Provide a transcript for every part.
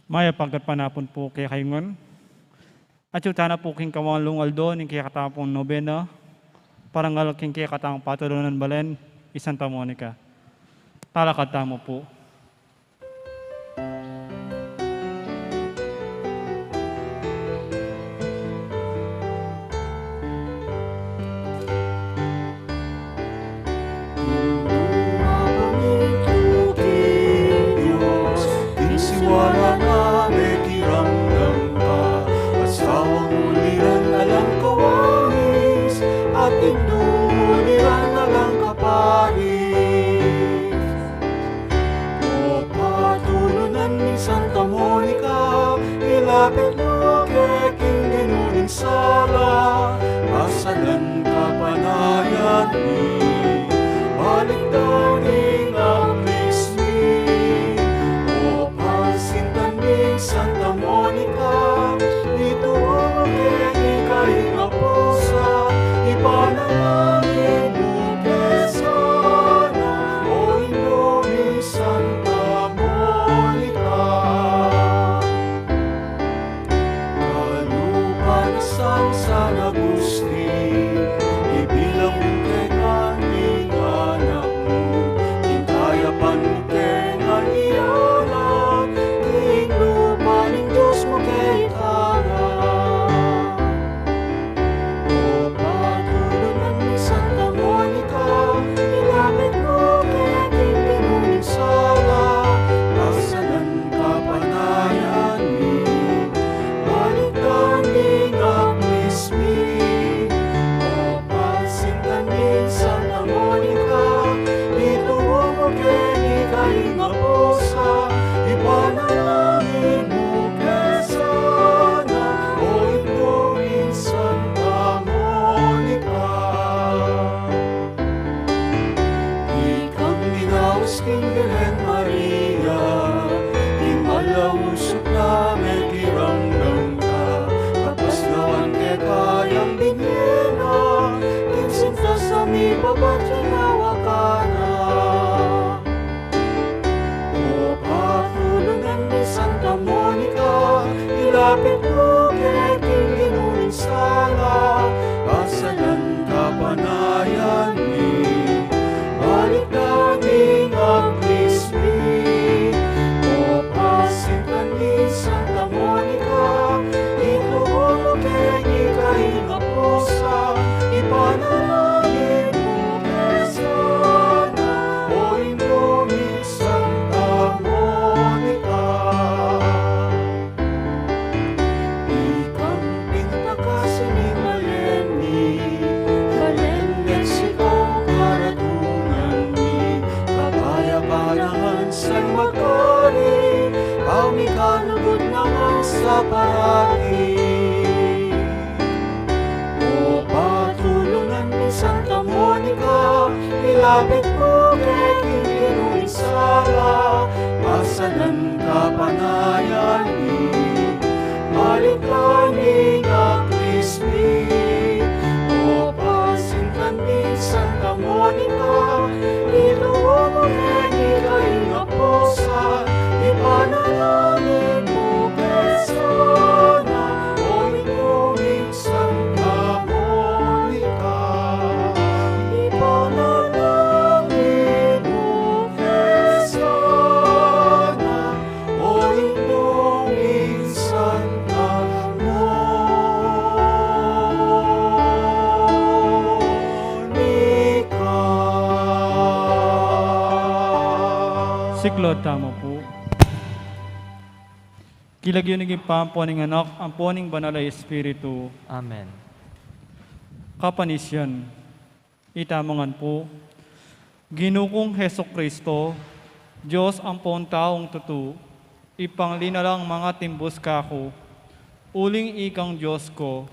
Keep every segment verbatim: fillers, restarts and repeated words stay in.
Mayap a gatpanapun pu kekayu ngan. Atyu tana pu king kawalung aldo ning kekatang nobena, parangal king kekatang patulunan balen i Santa Monica. Talakad tamu pu. Ing luma pamitu king Dios, ing siwala na mekiramdam ka, at sawang uliran alang kawangis, at indung uliran alang kaparis. O patulunan ning Santa Monica, ilapit mu ke king Ginu ning sala, pasalan kapanayan mi, balikdan ing aglis mi. O pansintan ning Santa Monica, ituru mu keni ing ika ing apusa, ipanalangin mu ke sana, o Indu mi Santa Monica. Kalupa nang San Agustin, ibilang mu ke ngan ing anak mu, ing kayapan mu ke ngan iyalang, ing lupa ning Dios mu ke ikana. O patulunan ning Santa Monica, ilapit mu ke king Ginu ning sala, pasalan kapanayan mi, balikdan ing aglis mi. O pansintan ning Santa Monica, ituru mu keni ing ika ing apusa, ipanalangin mu ke sana, o Indu mi Santa Monica. Ikang minaus king Birhen Maria, king malausuk na mekiramdam ka, kapasnawan keka yang binie na, king sintas a mipabat ginawa ka na. O patulunan ning Santa Monica, ilapit mu ke king Ginu ning sala, pasalan kapanayan mi, balikdan ing aglis mi. O pansintan ning Santa Monica, ituru mu keni ing ika ing apusa, ipanalangin mu ke sana, o Indu mi Santa Monica. Ikang pinatakasan ning balen mi, balen Mexico, karatunan mi, kapayapan na ngan sang magari, pamikanabut na ngan sa parati. O patulunan ning Santa Monica, ilapit mu ke king Ginu ing sala, pasalan kapanayan mi, balikdan ing aglis mi. O pansintan ning Santa Monica, ituru mu keni ing ika ing apusa, ipanalangin mu ke sana, o Indu mi Santa Monica, ipanalangin mu ke sana, o Indu mi Santa Monica. Siklaud tamu pu. King lagyu ning Ibpa, ampo ning Anak, ampo ning Banal a Espiritu. Amen. Kapanisyan, itamu ngan pu. Ginu kung Jesucristo, Dios ampong taung tutu, ipanglinalang mangatimbus kaku, uling ikang Dios ku,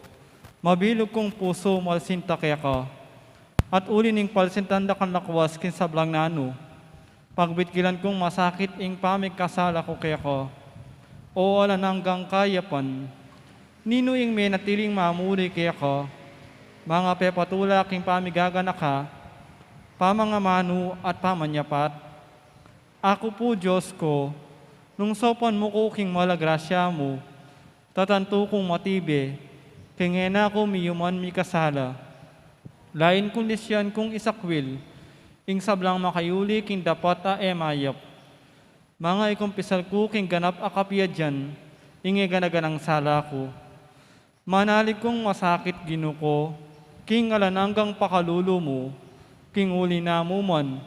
mabilug kung pusu malsinta keka, at uli ning palsintan dakal lakwas king sablang nanu, pagbitkilan kung masakit ing pamikasala ku keka. O alang anggang kayapan, ninu ing menatiling mamuri keka, mangapepatula king pamigaganaka, pamangamanu at pamanyapat? Aku pu, Dios ku, Nung saupan mu ku king mal a grasya mu, tatantu kung matibe, king e na ku miyuman mikasala. Lain kung lisyan kung isakwil ing sablang makayuli king dapat a e mayap. Manga ikumpisal ku king ganap a kapiadyan ing e gana-ganang sala ku. Manalig kung masakit, Ginu ku, king alang anggang pakalulu mu, king uli na mu man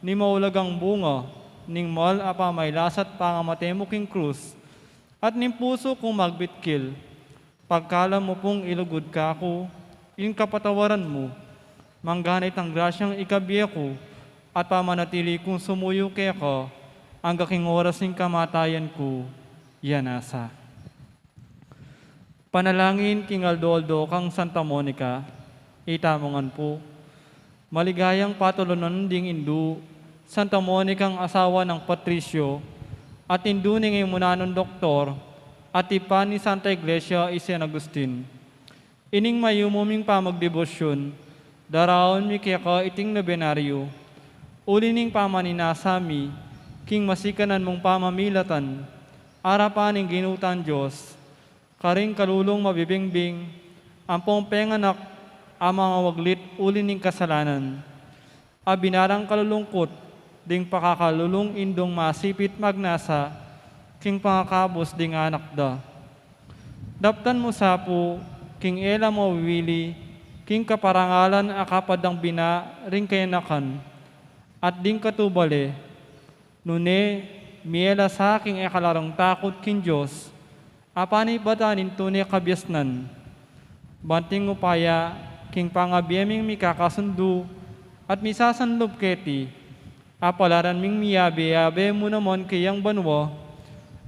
ning maulagang bunga ning mal a pamailas at pangamate mu king krus, at ning pusu kung magbitkil. Pagkalam mu pung ilugud kaku ing kapatawaran mu, mangganit ang grasyang ikabie ku at pamanatili kung sumuyu keka angga king oras ning kamatayan ku. Iya nasa. Panalangin king aldo-aldo kang Santa Monica. Itamu ngan pu. Maligayang patulunan ding indu, Santa Monica, asawa nang Patricio, at indu ning e munanung doktor, at ibpa ning Santa Iglesia i San Agustin. Ining mayumu ming pamagdebosyun, daraun mi keka iting nobenaryo, uli ning pamaninasa mi king masikanan mung pamamilatan, arapan ning Ginu tang Dios, karing kalulung mabibingbing, ampong penganak a mangawaglit uli ning kasalanan, a binarang kalulungkut ding pakakalulung indung masipit magnasa king pangakabus ding anak da. Daptan mu sa pu king e la mawiwili king kaparangalan a kapadang bina ring kayanakan at ding katubale, nune mie la sa king e kalarung takut king Dios, a panibatan ning tune kabiasnan. Banting upaya king pangabie ming mikakasundu at misasanlub keti, a palaran ming miyabe-yabe mu naman keyang banua,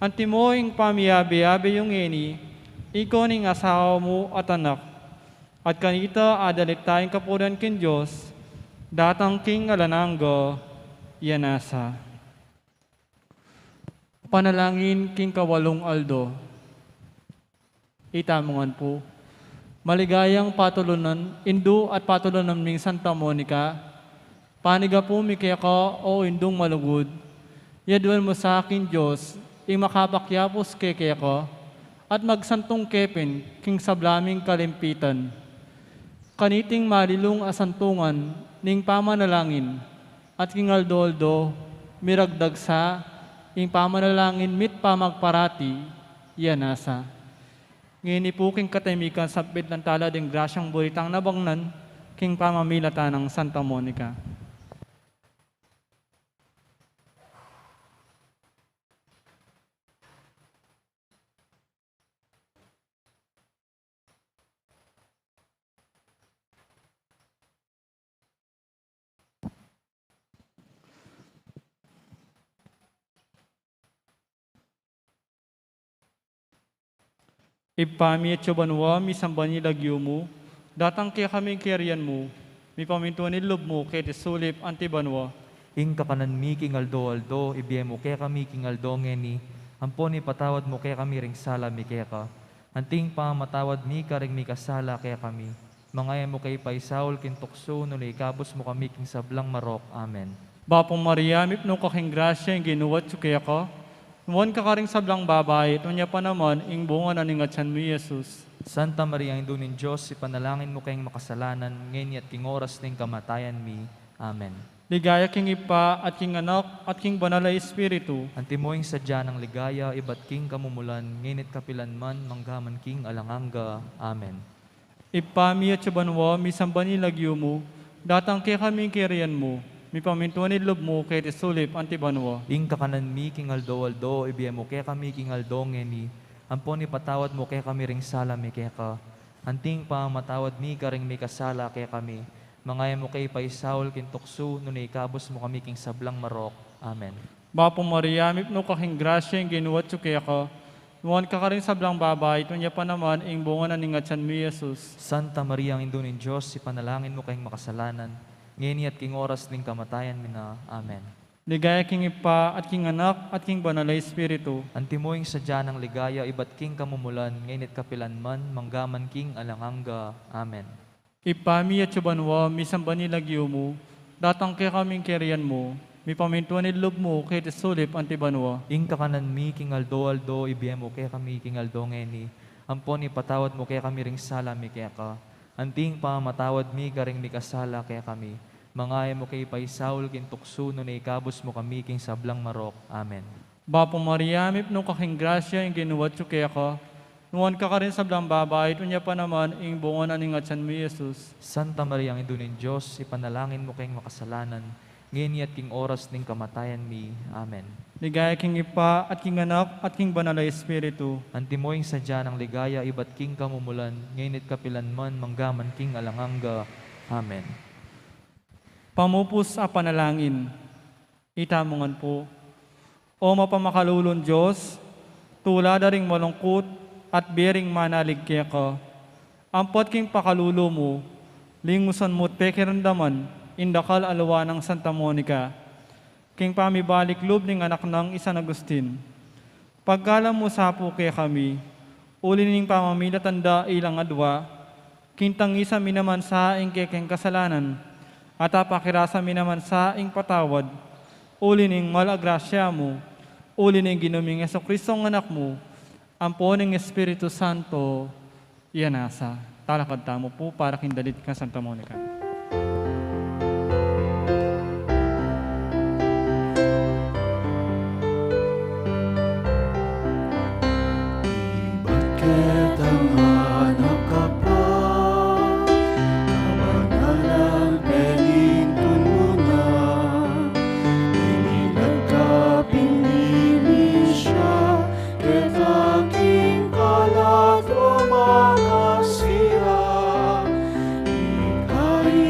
antimo ing pamiyabe-yabe yu ngeni, ika ning asawa mu at anak. At kanita adalit tayang kapurian king Dios, datang king alang angga. Iya nasa. Panalangin king kawalung aldo. Itamu ngan pu. Maligayang patulunan, indu at patulunan ming Santa Monica, panigapu mi keka, o indung malugud, yaduan mu sa king Dios ing makapakyapus ke keka, at magsantung ke pin king sabla ming kalimpitan. Kaniting malilung a santungan ning pamanalangin, at king aldo-aldo, miragdag sa ing pamanalangin mi't pamagparati. Iya nasa. Ngeni pu king katemikan, sabit lang tala ding grasyang buri tang nabangnan king pamamilatan nang Santa Monica. Ibpa mi atsu banua, misamban ya ing lagyu mu, datang kekami ing kayarian mu, mipamintuan ing lub mu keti sulip anti banua. Ing kakanan mi king aldo-aldo ibie mu kekami king aldo ngeni, ampon ipatawad mu kekami ring sala mi keka, anti ing pamamatawad mi karing mikasala kekami. Manga e mu ke paisaul king tuksu, nune ikabus mu kami king sablang marok. Amen. Bapu Maria, mipnu ka king grasya, ing Ginu atsu keka. Nuan ka karing sablang babai, at nuan ya pa naman ing bunga na ning atyan mu, i Jesus. Santa Maria, Indu ning Dios, ipanalangin mu keng makasalanan, ngeni at king oras ning kamatayan mi. Amen. Ligaya king Ibpa, at king Anak, at king Banal a Espiritu. Antimo ing sadya nang ligaya, ibat king kamumulan, ngeni at kapilan man, mangga man king alang angga. Amen. Ibpa mi atsu banua, misamban ya ing lagyu mu, datang kekami ing kayarian mu, mipamintuan ing lub mu keti sulip anti banua. Ing kakanan mi king aldo-aldo ibie mu kekami king aldo ngeni, ampon ipatawad mu kekami ring sala mi keka, anti ing pamamatawad mi karing mikasala kekami. Manga e mu ke paisaul king tuksu, nune ikabus mu kami king sablang marok. Amen. Bapu Maria, mipnu ka king grasya, ing Ginu atsu keka. Nuan ka karing sablang babai, at nuan ya pa naman ing bunga na ning atyan mu, i Jesus. Santa Maria, Indu ning Dios, ipanalangin mu keng makasalanan, ngeni at king oras ning kamatayan mi na. Amen. Ligaya king Ibpa, at king Anak, at king Banal a Espiritu. Antimo ing sadya nang ligaya, ibat king kamumulan, ngeni at kapilan man, mangga man king alang angga. Amen. Ibpa mi atsu banua, misamban ya ing lagyu mu, datang kekami ing kayarian mu, Mipamintuan ing lub mu keti sulip anti banua. Ing kakanan mi king aldo-aldo ibie mu kekami king aldo ngeni. Ampon ipatawad mu kekami ring sala mi keka, anti ing pamamatawad mi karing mikasala kekami. Manga e mu ke paisaul king tuksu, nune ikabus mu kami king sablang marok. Amen. Bapu Maria, mipnu ka king grasya, ing Ginu atyu keka. Nuan ka karing sablang babai, at nuan ya pa naman ing bunga na ning atyan mu, i Jesus. Santa Maria, Indu ning Dios, ipanalangin mu keng makasalanan, ngeni at king oras ning kamatayan mi. Amen. Ligaya king Ibpa, at king Anak, at king Banal a Espiritu. Antimo ing sadya nang ligaya ibat king kamumulan, ngeni at kapilan man, manggaman king alang angga. Amen. Pamupus a panalangin. Itamu ngan pu. O mapamakalulung Dios, tula da ring malungkut at bie ring manalig keka. Ampat king pakalulu mu, lingusan mu at pekiramdaman ing dakal a lua nang Santa Monica. King pamibalik lub ning anak nang i San Agustin. Pagkalam mu sa pu kekami, uli ning pamamilatan da ilang adua, king tangisan mi naman sa ing kekeng kasalanan, at apakirasa mi naman sa ing patawad, uli ning mal a grasya mu, uli ning Ginu ming Jesucristo a Anak mu, ampo ning Espiritu Santo, iya nasa. Talakad tamu pu para king dalit nang Santa Monica. Ibat keta ngan a Kapag, kabanalan penintun mu na, inilagkap ing misya, keta king kaladwa makasira, ikari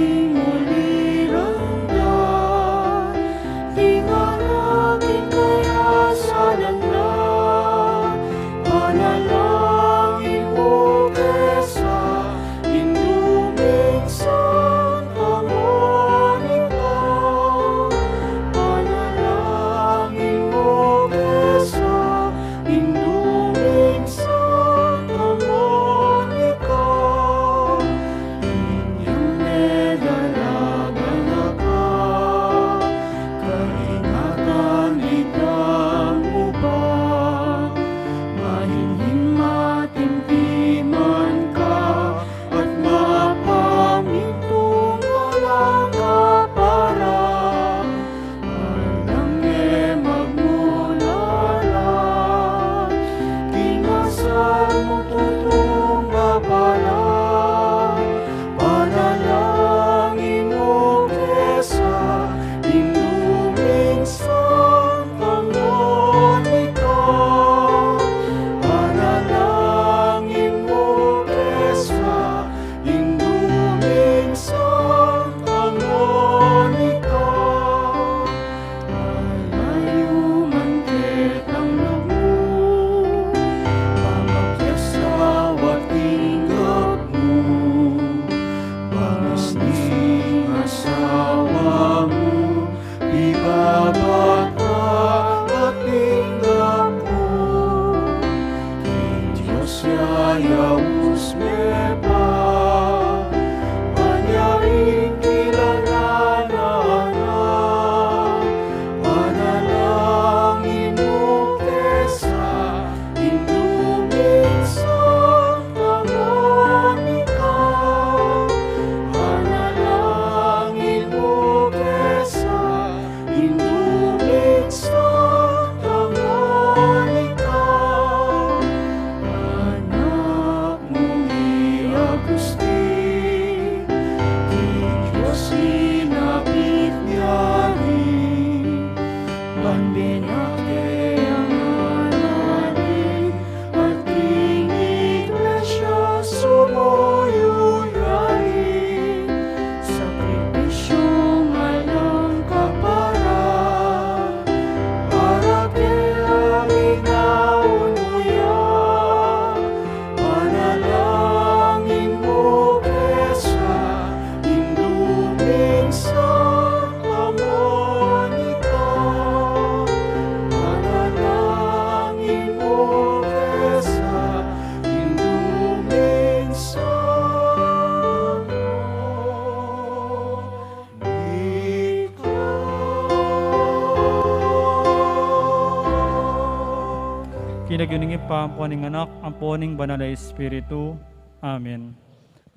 Lagyu ning Ibpa, ampo ning Anak, ampo ning Banal a Espiritu. Amen.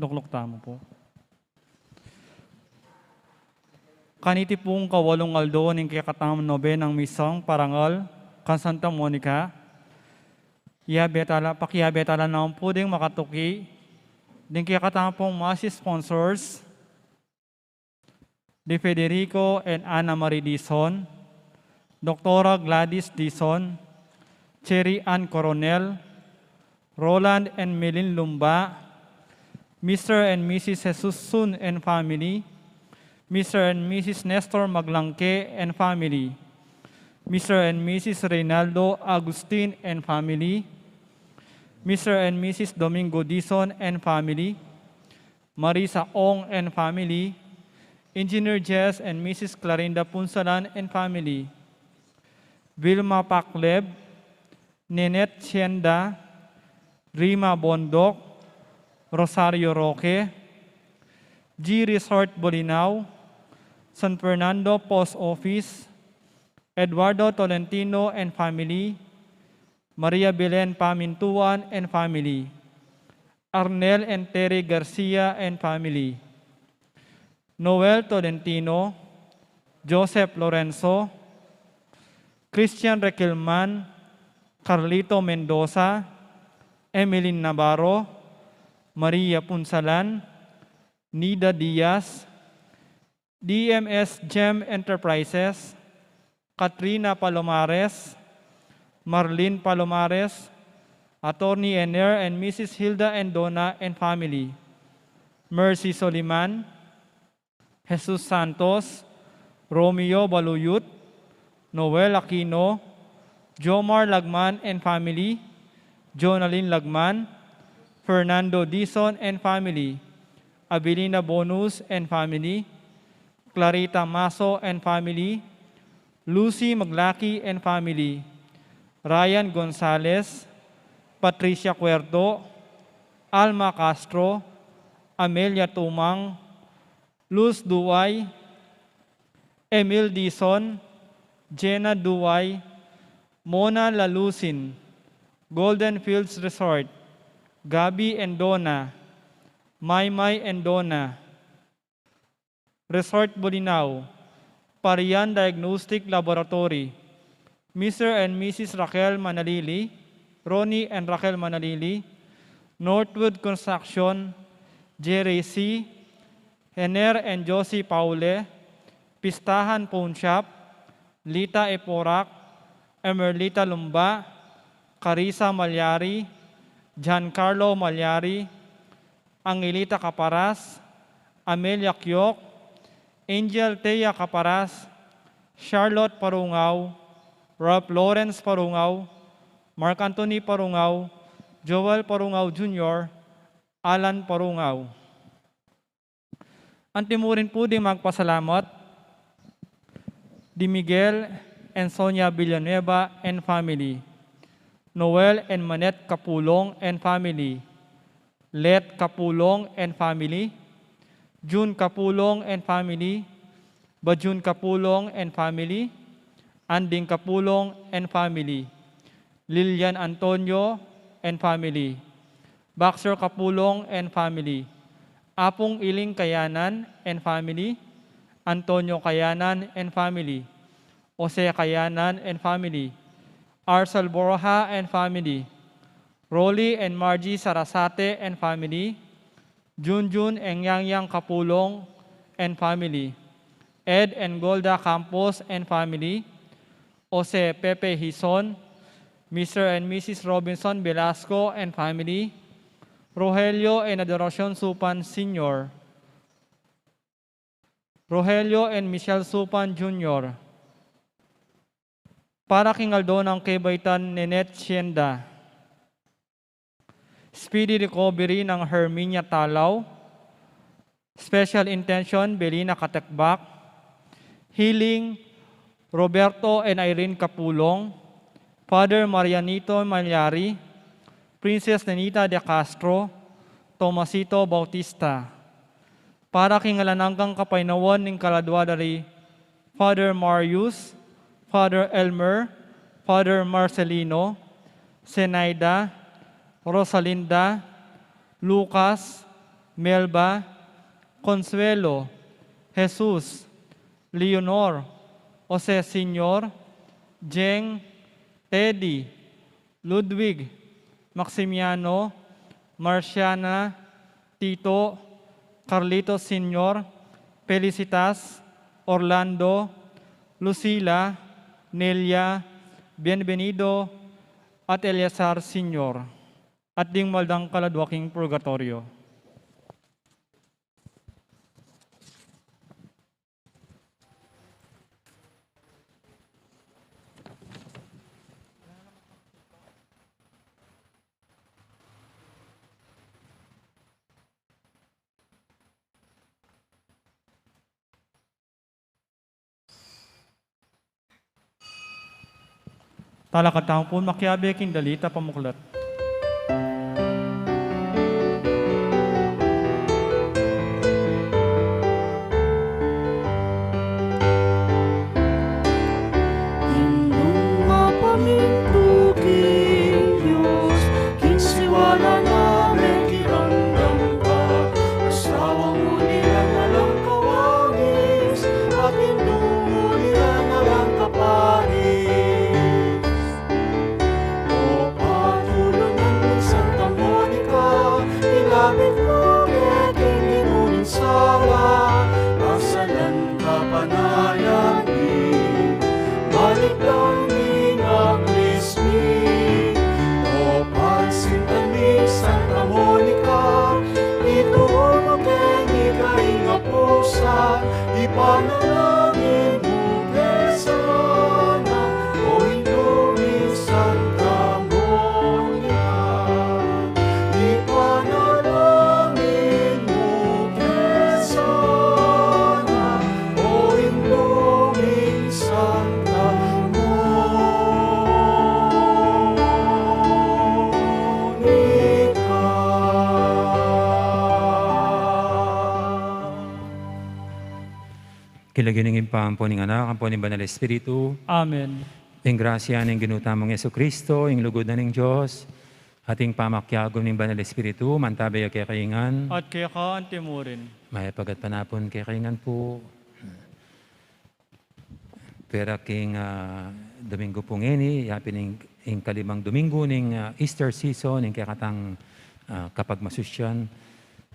Lukluk tamu pu. Kaniti pung kawalung aldo ning kekatamung nobenang misang parangal kang Santa Monica, yabe tala, pakiyabe tala naman pu ding makatuki ding kekatamung Mass sponsors, di Federico and Ana Marie Dizon, Doktora Gladys Dizon, Cherry Ann Coronel, Roland and Melin Lumba, Mister and Missus Jesus Sun and family, Mister and Missus Nestor Maglangke and family, Mister and Missus Reynaldo Agustin and family, Mister and Missus Domingo Dizon and family, Marisa Ong and family, Engineer Jess and Missus Clarinda Punsalan and family, Vilma Pakleb, Ninette Sienda, Rima Bondoc, Rosario Roque, G Resort Bolinao, San Fernando Post Office, Eduardo Tolentino and family, Maria Belen Pamintuan and family, Arnel and Terry Garcia and family, Noel Tolentino, Joseph Lorenzo, Christian Requilman, Carlito Mendoza, Emeline Navarro, Maria Punsalan, Nida Diaz, D M S Gem Enterprises, Katrina Palomares, Marlene Palomares, Attorney Ener and Missus Hilda and Donna and family, Mercy Soliman, Jesus Santos, Romeo Baluyut, Noel Aquino, Jomar Lagman and family, Jonalyn Lagman, Fernando Dizon and family, Abilina Bonus and family, Clarita Maso and family, Lucy Maglaki and family, Ryan Gonzalez, Patricia Cuerto, Alma Castro, Amelia Tumang, Luz Duay, Emil Dizon, Jenna Duay, Mona Lalusin, Golden Fields Resort, Gabby and Donna, Maymay and Donna, Resort Bolinao, Parian Diagnostic Laboratory, Mister and Missus Raquel Manalili, Ronnie and Raquel Manalili, Northwood Construction, Jerry C, Hener and Josie Paule, Pistahan Pawn Shop, Lita Eporac, Emerlita Lumba, Carissa Malyari, Giancarlo Malyari, Angelita Caparas, Amelia Kiok, Angel Thea Caparas, Charlotte Parungao, Ralph Lawrence Parungao, Mark Anthony Parungao, Joel Parungao Junior, Alan Parungao. Anti mu rin pu ding magpasalamat di Miguel and Sonia Villanueva and family, Noel and Manette Capulong and family, Let Capulong and family, June Capulong and family, Bajun Capulong and family, Anding Capulong and family, Lilian Antonio and family, Baxter Capulong and family, Apung Iling Kayanan and family, Antonio Kayanan and family, Jose Kayanan and family, Arcel Borja and family, Rolly and Margie Sarasate and family, Junjun and Yangyang Capulong and family, Ed and Golda Campos and family, Jose Pepe Hizon, Mister and Missus Robinson Velasco and family, Rogelio and Adoracion Supan Senior, Rogelio and Michelle Supan Junior, para king aldo nang kebaitan Nenet Sienda. Speedy recovery nang Herminia Talaw. Special intention, Belina Katekbak. Healing, Roberto and Irene Capulong, Father Marianito Malyari, Princess Nenita de Castro, Tomasito Bautista. Para king alang anggang kapaynawan ning kaladua da ri Father Marius, Father Elmer, Father Marcelino, Zenaida, Rosalinda, Lucas, Melba, Consuelo, Jesus, Leonor, Jose Senior, Jeng, Teddy, Ludwig, Maximiano, Marciana, Tito, Carlitos Senior, Felicitas, Orlando, Lucila, Nelia, Bienvenido, at Eleazar Senior, at ding maldang kaladua king purgatorio. Talakad tamu pung makiabe king dalit a pamuklat. Indung mapamintu king Dios, king siwala na mekiramdam ka, asawa mu dinan alang kawangis, at indung mu dinan alang kapanis. O patulunan ning Santa Monica, ilapit mu keti ing Ginu ning sala, pasalan kapanayan mi, malikdan ning aglis mi. O pansintan mi, Santa Monica, ituru mu keni ing kapusan, ipanalangin mu ke sana, o Indung Santa Monica. Ipanalangin mu ke sana, o Indung Santa Monica. King lagyu ning Ibpa, ampo ning Anak, ampo ning Banal Espiritu. Amen. Ing grasya ning Ginu tamung Jesucristo, ing lugud na ning Dios, at ing pamakiagum ning Banal Espiritu, mantabi ya kekayu ngan. At keka antimurin. Mayap a gatpanapun kekayu ngan pu. Pera king, ah, Domingo pu ngeni, yapin ing, ing kalimang Domingo ning, ah, Easter season, ing kekatang, ah, kapagmasusyan.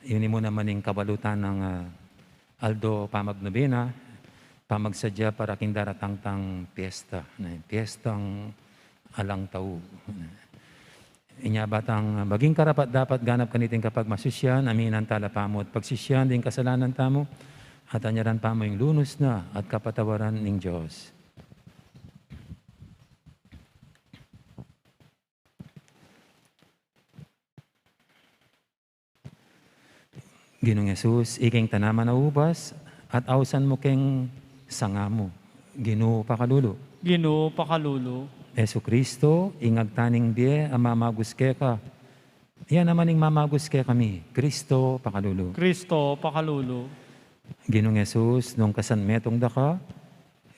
Ini mu naman ing kabalutan nang, ah, aldo pamagnobena, pamagsadya para king daratang tang piyesta, ne, piyestang alang tau. Inya ba tang maging karapat-dapat ganap kaniting kapagmasusyan, aminan tala pamu at pagsisian ding kasalanan tamu, at anyaran pamu ing lunus na at kapatawaran ning Dios. Ginung Jesus, ika ing tanaman a ubas, at ausan mu keng sanga mu. Ginu, pakalulu. Ginu, pakalulu. Jesucristo, ing agta ning bie a mamagus keka. Iya naman ing mamagus kekami. Cristo, pakalulu. Cristo, pakalulu. Ginung Jesus, nung kasan metung daka,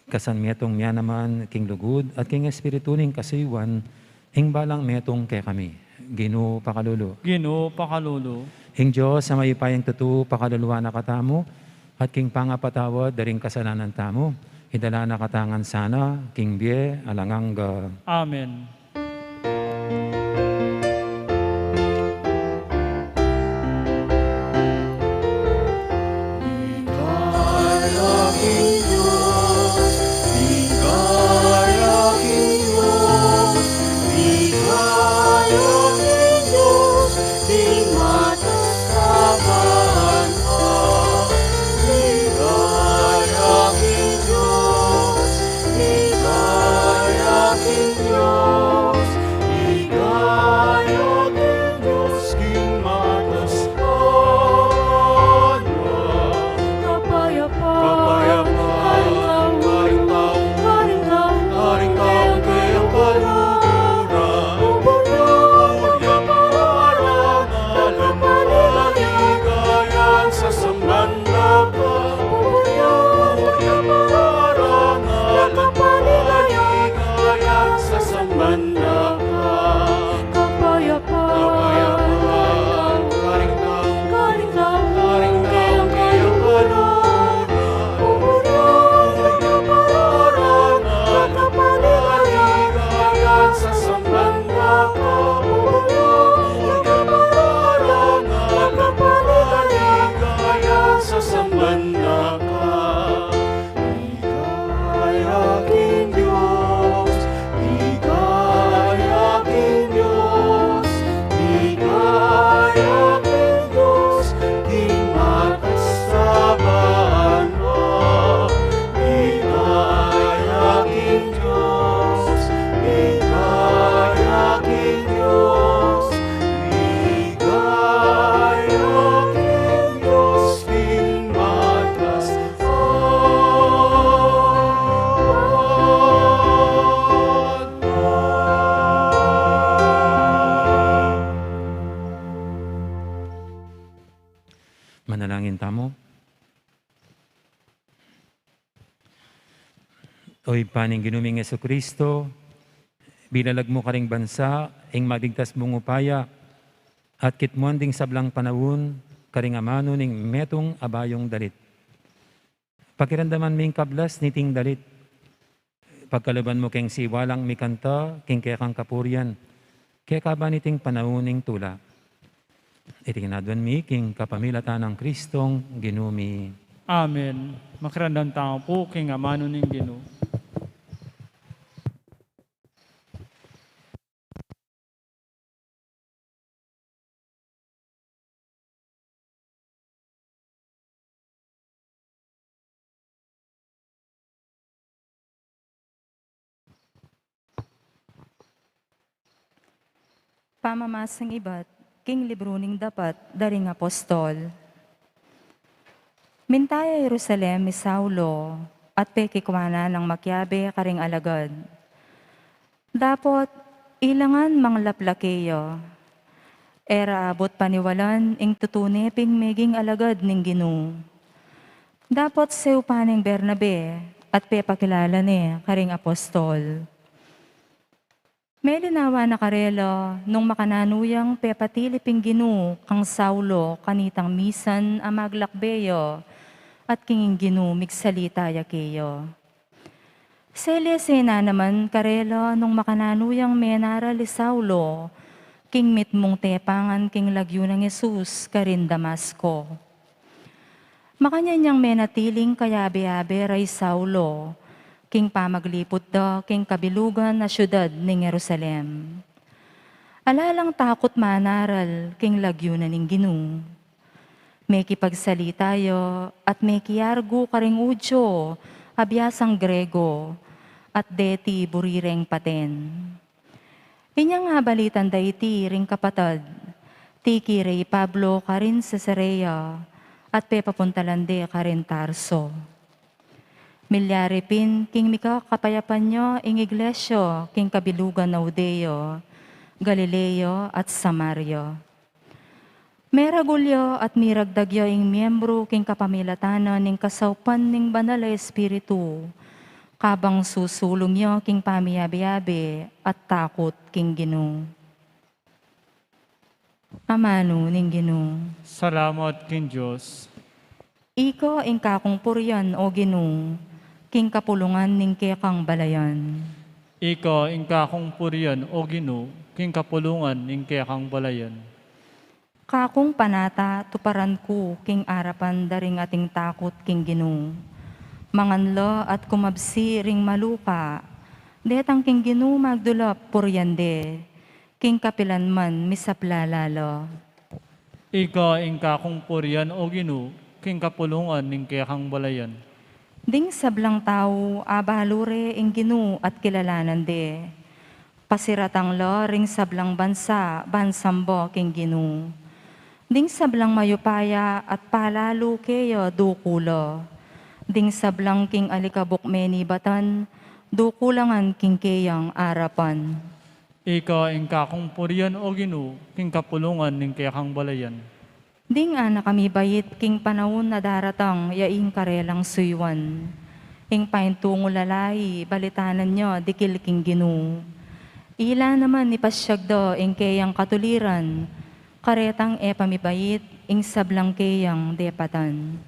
kasan metung mia naman king lugud at king espiritu ning kasuyuan, ing balang metung kekami. Ginu, pakalulu. Ginu, pakalulu. Ing Dios a mayupayang tutu, pakaluluan na katamu, at king pangapatawad da ring kasalanan tamu, idala na katamu ngan sana king bie alang angga. Amen. O Ibpa ning Ginu ming Jesucristo, bilalag mu karing bansa ing magligtas mung upaya, at kitmuan ding sablang panaun karing amanu ning metung a bayung dalit. Pakiramdaman ming kablas niting dalit. Pagkaluban mu keng siwalang mikanta king kekang kapurian, kekaba niting panaun ning tula. Iti ngan aduan mi king kapamilatan nang Kristong Ginu mi. Amen. Makiramdam tamu pu king amanu ning Ginu. Pamamasang ibat king libru ning Dapat da ring Apostol. Minta ya Jerusalem i Saulo, at pekikuanan nang makiabe karing alagad. Dapot, ilangan manglapla keya. E ra abut paniwalan ing tutune ping meging alagad ning Ginu. Dapot seupan neng Bernabe, at pepakilala ne karing apostol. Melinawa na karela nung makananu yang pepatilip ing Ginu kang Saulo kanitang misan a maglakbe ya, at king ing Ginu migsalita ya keya. Selese na naman karela nung makananu yang menaral i Saulo king mitmung tepangan king lagyu nang Jesus karin Damasco. Makanyan yang menatiling kayabe-abe ra i Saulo king pamagliput da king kabilugan a siudad ning Jerusalem. Ala lang takut manaral king lagyu na ning Ginu. Mekipagsalita ya at mekiargu karing Judio a biasang Grego, at deti buri reng paten. Inyang abalitan da iti ring kapatad, tiki re i Pablo karin Cesarea, at pepapuntalan de karin Tarso. Milyari pin king mikakapayapan ya ing iglesia king kabilugan a Judea, Galilea, at Samaria. Meragul ya at miragdag ya ing miembru king kapamilatan na ning kasaupan ning Banal a Espiritu, kabang susulung ya king pamiabe-abe at takut king Ginu. Amanu ning Ginu. Salamat king Dios. Ika ing kakung purian, O Ginu, king kapulungan ning kekang balayan. Ika ing kakung purian, O Ginu, king kapulungan ning kekang balayan. Kakung panata, tuparan ku king arapan da ring ating takut king Ginu. Mangan la at kumabsi ring malupa. Detang king Ginu magdulap purian de, king kapilan man misaplala la. Ika ing kakung purian, O Ginu, king kapulungan ning kekang balayan. Ding sablang tau, abalu re ing Ginu at kilalanan de. Pasiratang la ring sablang bansa ban samba king Ginu. Ding sablang mayupaya at palalu keya duku la. Ding sablang king alikabuk menibatan, duku la ngan king keyang arapan. Ika ing kakung purian, O Ginu, king kapulungan ning kekang balayan. Ding anak a mibait king panaun a daratang ya ing karelang suyuan. Ing paintungul a lai, balitanan ya dikil king Ginu. Ila naman ipasiag da ing keyang katuliran, karetang e pa mibait ing sablang keyang depatan.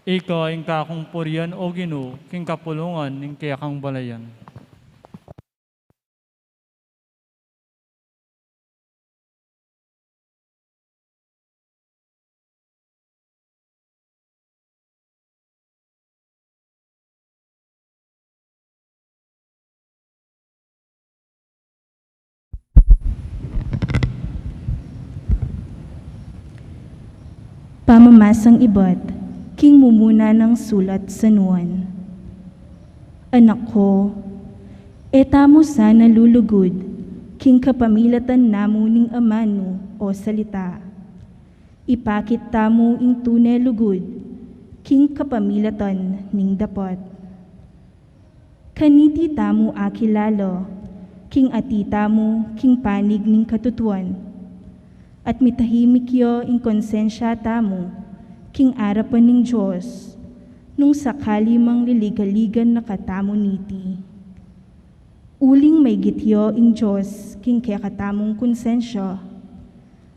Ika ing kakung purian, O Ginu, king kapulungan ning kekang balayan. Pamamasang ibat king mumuna nang sulat San Juan. Anak ko, e tamu sana lulugud king kapamilatan namu ning amanu o salita. Ipakit tamu ing tune lugud king kapamilatan ning dapat. Kaniti tamu akilala king ati tamu king panig ning katutuan, at mitahimik ya ing konsensya tamu king arapan ning Dios, Nung sakali mang liligaligan na katamu niti, uling maigit ya ing Dios king kekatamung konsensya,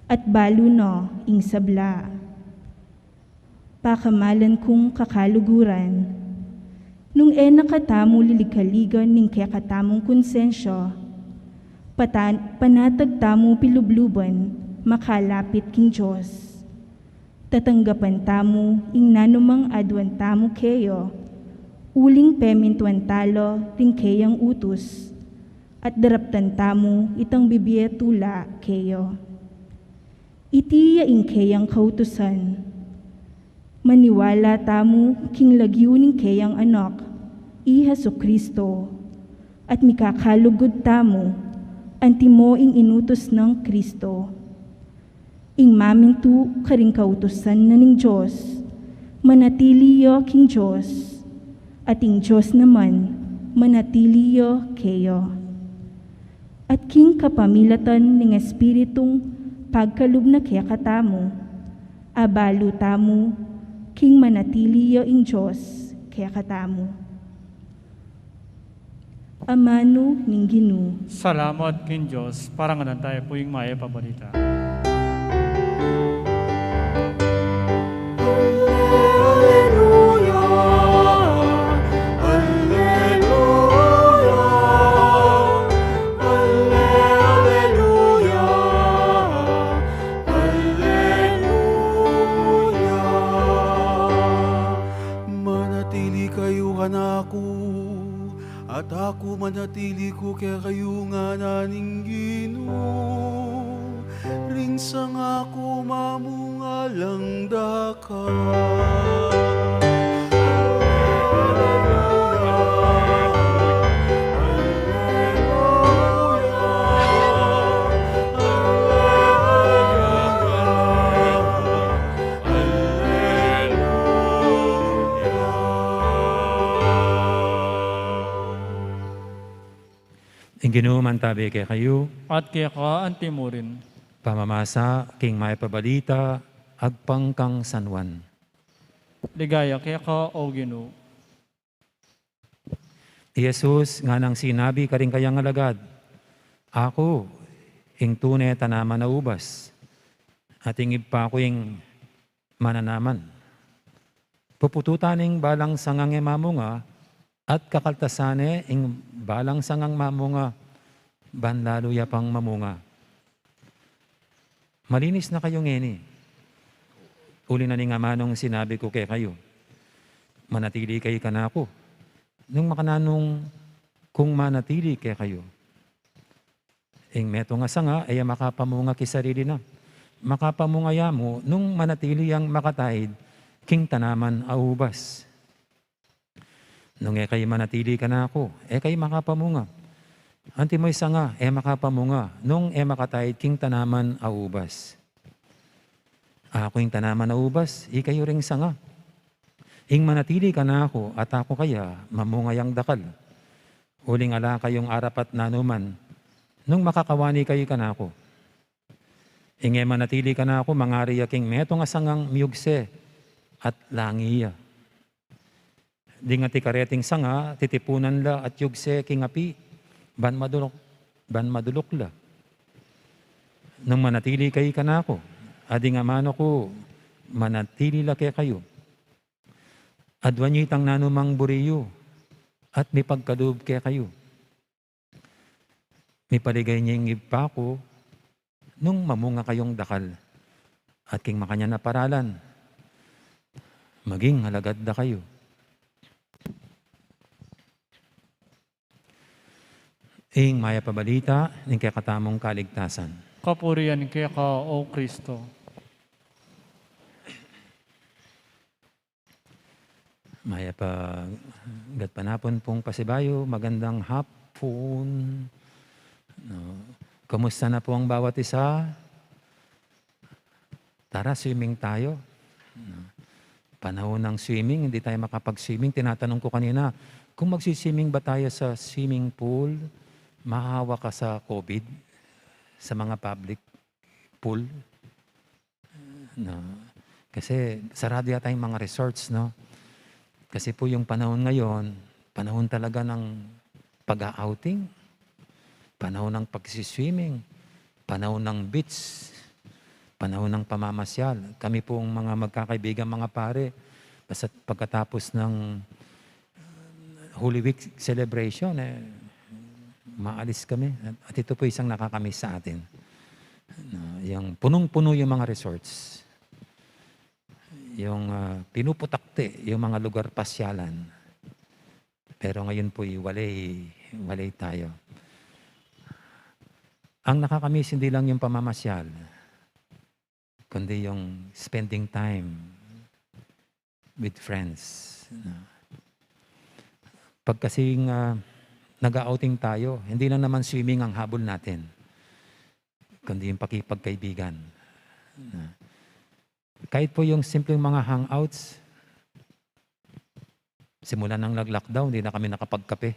at balu na ing sabla. Pakamalan kung kakaluguran, nung e na katamu liligaligan ning kekatamung konsensya, patan-, panatag tamu pilubluban makalapit king Dios. Tatanggapan tamu ing nanumang aduan tamu keya, uling pemintuan tala ring keyang utus, at daraptan tamu itang bibie tula keya. Iti ya ing keyang kautusan. Maniwala tamu king lagyu ning keyang Anak, i Jesucristo, at mikakalugud tamu antimo ing inutus nang Cristo. Ing mamintu karing kautusan na ning Dios, manatili ya king Dios, at ing Dios naman manatili ya keya. At king kapamilatan ning Espiritung pagkalub na kekatamu, abalu tamu king manatili ya ing Dios kekatamu. Amanu ning Ginu. Salamat king Dios. Parangalan tamu pu ing Mayap a Balita. Alleluia, alleluia, alleluia, alleluia. Manatili kayu kanaku, at aku manatili ku kekayu, ngana ning Ginu, ring sanga ku mamunga lang dakal. Ing Ginu mantabi kekayu. At keka antimurin. Pamamasa king Mayap a Balita agpang kang San Juan. Ligaya keka, O Ginu. I Jesus nganang sinabi karing kayang alagad, "Aku ing tune tanaman a ubas, at ing Ibpa ku ing mananaman. Pupututan ne ing balang sangang e mamunga, at kakaltasan ne ing balang sangang mamunga, ban lalu ya pang mamunga. Malinis na kayu ngeni, uli na ning amanung sinabi ku kekayu. Manatili kayu kanaku, nung makananu kung manatili kekayu. Ing metung a sanga, e ya makapamunga king sarili na. Makapamunga ya mu nung manatili yang makataid king tanaman a ubas. Nung e kayu manatili kanaku, e kayu makapamunga. Antimo ing sanga e makapamunga nung e makataid king tanaman a ubas. Aku ing tanaman a ubas, ikayu ring sanga. Ing manatili kanaku at aku kaya, mamunga yang dakal. Uling ala kayung arapat nanuman nung makakawani kayu kanaku. Ing e manatili kanaku, mangari ya king metung a sangang miyugse at langi ya. Ding atiu kareting sanga, titipunan la at yugse king api, ban maduluk, ban maduluk la. Nung manatili kayu kanaku, at ding amanu ku manatili la kekayu, aduan yu itang nanumang buri yu, at mipagkalub kekayu. Mipaligaya ing Ibpa ku nung mamunga kayung dakal, at king makanyan a paralan, maging alagad da kayu." Ing Mayap a Balita ning kekatamung kaligtasan. Kapurian keka, O Kristo. Mayap a gatpanapun pung pasibayu, magandang hapon. No, kumusta na po ang bawat isa? Tara, swimming tayo. No, panahon ng swimming, hindi tayo makapag-swimming. Tinatanong ko kanina, kung magsi-swimming ba tayo sa swimming pool, mahahawa ka sa COVID, sa mga public pool? No? Kasi sarado yata yung mga resorts, no? Kasi po yung panahon ngayon, panahon talaga ng pag-outing, panahon ng pagsiswimming, panahon ng beach, panahon ng pamamasyal. Kami pong mga magkakaibigan, mga pare, basta pagkatapos ng Holy Week celebration, eh, maalis kami. At, at ito po isang nakakamiss sa atin. Na, yung punong-puno yung mga resorts. Yung, ah, pinuputakte yung mga lugar pasyalan. Pero ngayon po'y walay, walay tayo. Ang nakakamiss hindi lang yung pamamasyal, kundi yung spending time with friends. Na, pag kasing, ah, nag-outing tayo, hindi lang naman swimming ang habol natin, kundi yung pakipagkaibigan. Na, kahit po yung simpleng mga hangouts, simula nang nag-lockdown, hindi na kami nakapagkape.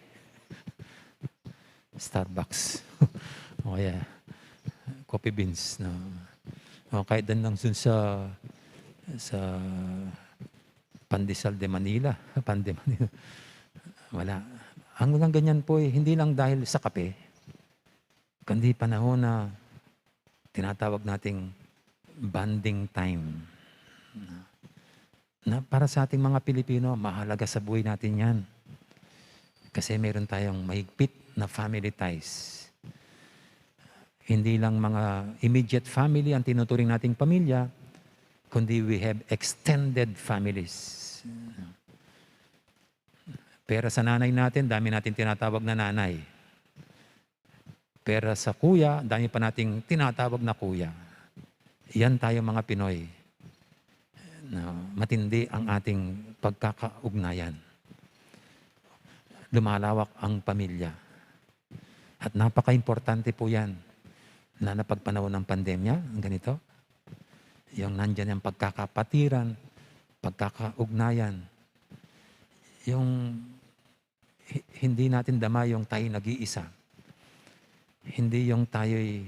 Starbucks. O kaya, coffee beans. No? O kahit din lang dun sa, sa Pandesal de Manila. Pan de Manila. Wala. Ang mga ganyan po, eh, hindi lang dahil sa kape, kundi panahon na tinatawag nating bonding time. Na, na para sa ating mga Pilipino, mahalaga sa buhay natin yan. Kasi meron tayong mahigpit na family ties. Hindi lang mga immediate family ang tinuturing nating pamilya, kundi we have extended families. Pera sa nanay natin, dami natin tinatawag na nanay. Pera sa kuya, dami pa nating tinatawag na kuya. Yan tayo mga Pinoy. Na matindi ang ating pagkakaugnayan. Lumalawak ang pamilya. At napaka-importante po yan. Na napagpanahon ng pandemya, ang ganito. Yung nandyan yung pagkakapatiran, pagkakaugnayan. Yung hi-, hindi natin dama yung tayo nag-iisa. Hindi yung tayo'y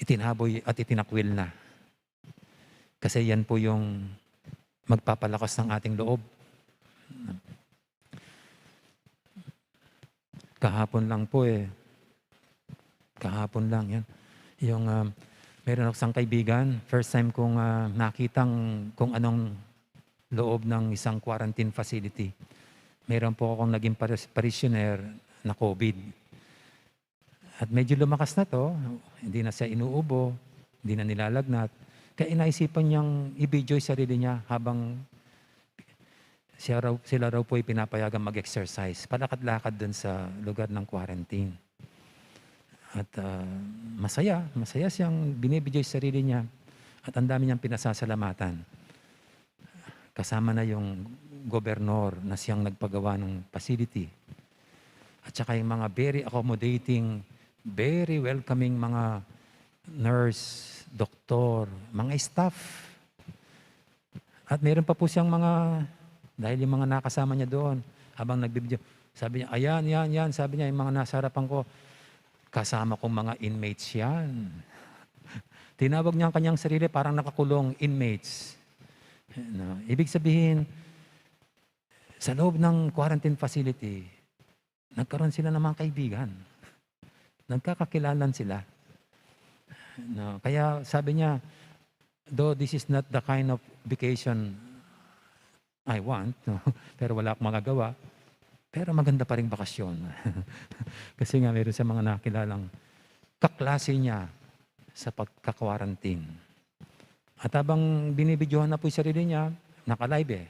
itinaboy at itinakwil na. Kasi yan po yung magpapalakas ng ating loob. Kahapon lang po eh. Kahapon lang yan. Yung, ah, meron ako isang kaibigan, first time kong, ah, nakitang kung anong loob ng isang quarantine facility. Meron po akong naging paris-, parishioner na COVID. At medyo lumakas na 'to, hindi na siya inuubo, hindi na nilalagnat. Kaya inaisipan niyang i-video yung sarili niya habang siya raw, sila raw po ay pinapayagang mag-exercise, palakad-lakad dun sa lugar ng quarantine. At, ah, masaya, masaya siyang binibidyo yung sarili niya. At ang dami niyang pinasasalamatan. Kasama na yung gobernador na siyang nagpagawa ng facility. At saka yung mga very accommodating, very welcoming mga nurse, doktor, mga staff. At meron pa po siyang mga, dahil yung mga nakasama niya doon, habang nagbibidyo, sabi niya, "Ayan, yan, yan," sabi niya, "yung mga nasa harapan ko, kasama kong mga inmates yan." Tinawag niya ang kanyang sarili parang nakakulong inmates. No? Ibig sabihin, sa loob ng quarantine facility, nagkaroon sila ng mga kaibigan. Nagkakakilalan sila. No? Kaya sabi niya, "Though this is not the kind of vacation I want, no? Pero wala akong magagawa, pero maganda pa ring bakasyon." Kasi nga, meron siya mga nakilalang kaklase niya sa pagka-quarantine. At habang binibidyohan na po yung sarili niya, naka-live eh.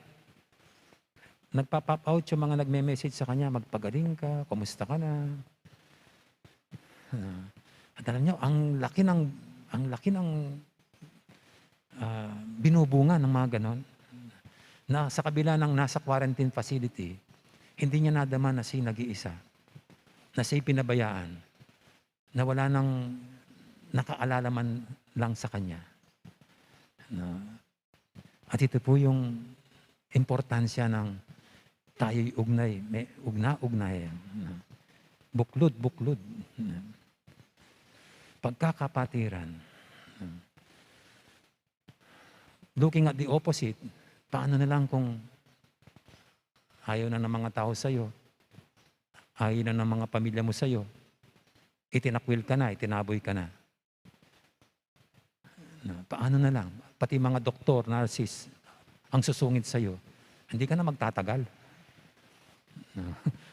Nagpa-pop out yung mga nagme-message sa kanya, "Magpagaling ka, kumusta ka na?" Ah, at alam niyo, ang laki ng, ang laki ng, ah, binubunga ng mga ganon. Na sa kabila ng nasa quarantine facility, hindi niya nadama na siya nag-iisa, na siya pinabayaan, na wala nang nakaalala man lang sa kanya. Na, at ito po yung importansya ng tayo'y ugnay, may ugna-ugnay, na buklod-buklod, na pagkakapatiran. Looking at the opposite, paano na lang kung Ayaw na ng mga tao sa'yo. Ayaw na ng mga pamilya mo sa'yo. Itinakwil ka na, itinaboy ka na. Na, paano na lang? Pati mga doktor, nurses, ang susungit sa'yo, hindi ka na magtatagal. Na,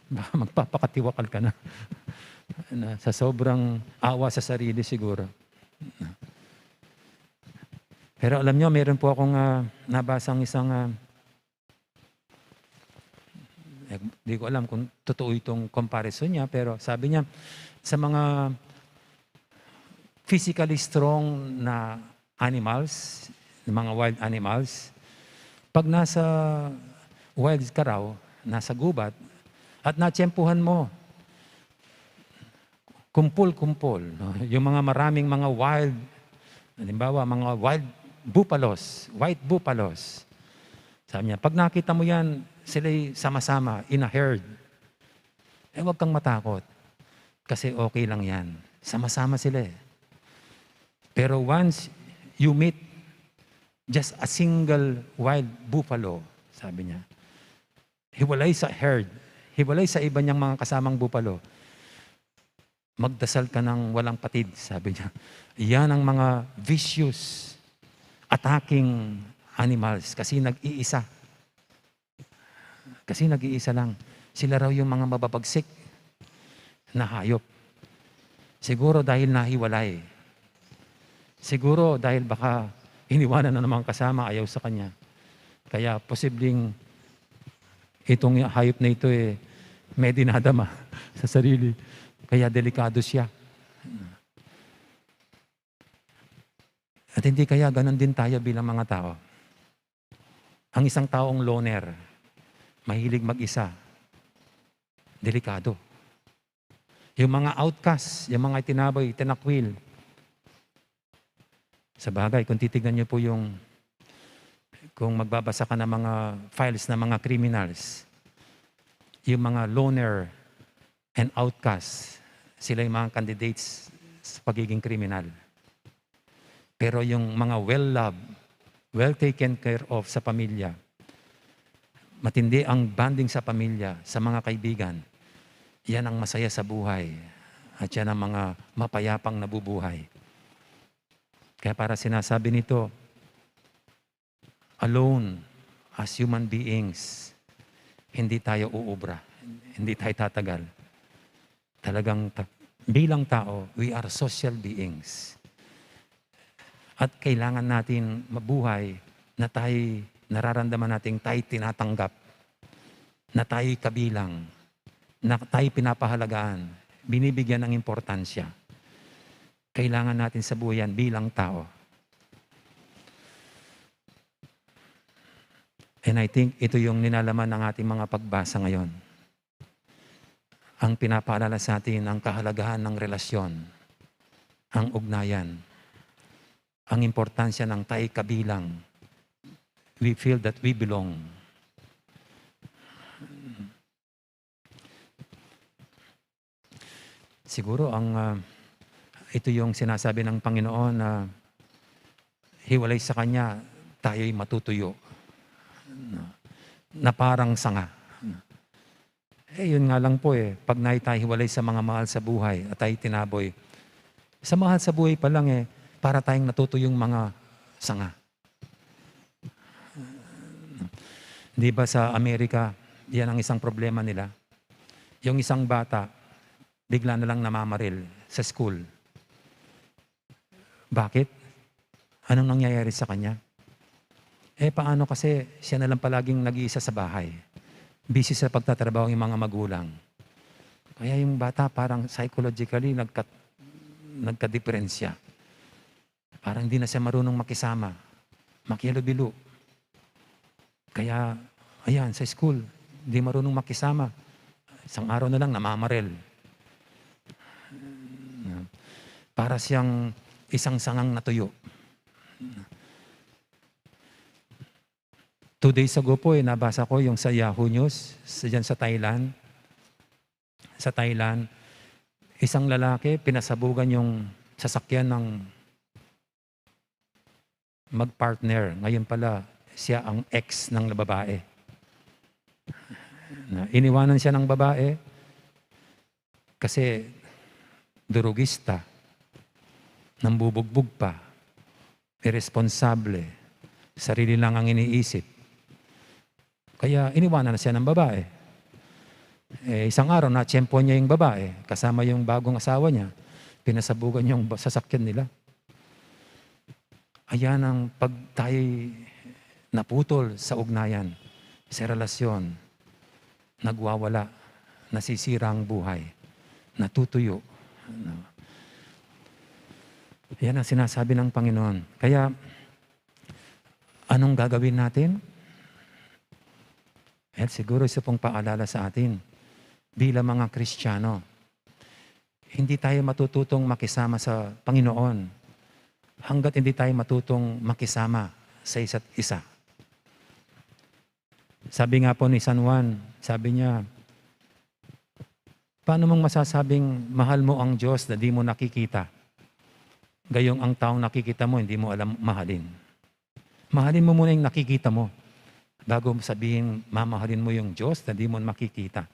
baka magpapakatiwakal ka na. Na, sa sobrang awa sa sarili siguro. Pero alam nyo, meron po akong, ah, nabasang isang, ah, eh, di ko alam kung totoo itong comparison niya, pero sabi niya, sa mga physically strong na animals, mga wild animals, pag nasa wild ka raw, nasa gubat, at natiyempuhan mo, kumpul-kumpul, no? Yung mga maraming mga wild, halimbawa, mga wild buffalos, white buffalos. Sabi niya, pag nakita mo yan, sila'y sama-sama, in a herd. Eh, huwag kang matakot. Kasi okay lang yan. Sama-sama sila eh. Pero once you meet just a single wild buffalo, sabi niya, hiwalay sa herd, hiwalay sa iba niyang mga kasamang buffalo, magdasal ka ng walang patid, sabi niya. Yan ang mga vicious, attacking animals kasi nag-iisa. Kasi nag-iisa lang. Sila raw yung mga mababagsik na hayop. Siguro dahil nahiwalay. Siguro dahil baka iniwanan na ng mga kasama, ayaw sa kanya. Kaya posibleng itong hayop na ito eh, may dinadama sa sarili. Kaya delikado siya. At hindi kaya ganun din tayo bilang mga tao? Ang isang taong loner, mahilig mag-isa, delikado. Yung mga outcast, yung mga itinaboy, itinakwil. Sa bagay, kung titignan niyo po yung, kung magbabasa ka ng mga files ng mga criminals, yung mga loner and outcast, sila yung mga candidates sa pagiging kriminal. Pero yung mga well-loved, well taken care of sa pamilya, matindi ang bonding sa pamilya, sa mga kaibigan, yan ang masaya sa buhay. At yan ang mga mapayapang nabubuhay. Kaya para sinasabi nito, alone, as human beings, hindi tayo uubra, hindi tayo tatagal. Talagang ta-, bilang tao, we are social beings. At kailangan natin mabuhay na tayo, nararamdaman natin tayo tinatanggap, na tayo kabilang, na tayo pinapahalagaan, binibigyan ng importansya. Kailangan natin sa buhay yan bilang tao. And I think ito yung nilalaman ng ating mga pagbasa ngayon. Ang pinapaalala sa atin ang kahalagahan ng relasyon, ang ugnayan, ang importansya ng tayo kabilang. We feel that we belong. Siguro ang, ah, ito yung sinasabi ng Panginoon na hiwalay sa Kanya, tayo'y matutuyo. No? Na parang sanga. Eh, yun nga lang po eh, pag nai tayo hiwalay sa mga mahal sa buhay at tayo tinaboy, sa mahal sa buhay pa lang eh, para tayong natutuyong mga sanga. Di ba sa Amerika, yan ang isang problema nila. Yung isang bata, bigla na lang namamaril sa school. Bakit? Anong nangyayari sa kanya? Eh, paano kasi siya na lang palaging nag-iisa sa bahay? Busy sa pagtatrabaho yung mga magulang. Kaya yung bata parang psychologically nagka-, nagkadiperensya. Parang hindi na siya marunong makisama, makihalubilo. Kaya, ayan, sa school, hindi marunong makisama. Isang araw na lang, namamaril. Para siyang isang sangang natuyo. Two days ago po, eh, nabasa ko yung sa Yahoo News, sa, dyan sa Thailand. Sa Thailand, isang lalaki, pinasabugan yung sasakyan ng mag-partner. Ngayon pala, siya ang ex ng babae. Na iniwanan siya ng babae kasi durugista, nambubugbog pa, iresponsable, sarili lang ang iniisip. Kaya iniwanan na siya ng babae. Eh, isang araw, natiyempuhan niya yung babae, kasama yung bagong asawa niya, pinasabugan yung ba-, sasakyan nila. Ayan ang pag tayo'y naputol sa ugnayan, sa relasyon, nagwawala, nasisira ang buhay, natutuyo. Ano? Yan ang sinasabi ng Panginoon. Kaya, anong gagawin natin? Eh, siguro isa pong paalala sa atin bilang mga Kristiyano, hindi tayo matututong makisama sa Panginoon hanggat hindi tayo matutong makisama sa isa't isa. Sabi nga po ni San Juan, sabi niya, "Paano mong masasabing mahal mo ang Diyos na di mo nakikita? Gayong ang taong nakikita mo, hindi mo alam mahalin." Mahalin mo muna yung nakikita mo bago mo sabihin mamahalin mo yung Diyos na di mo makikita.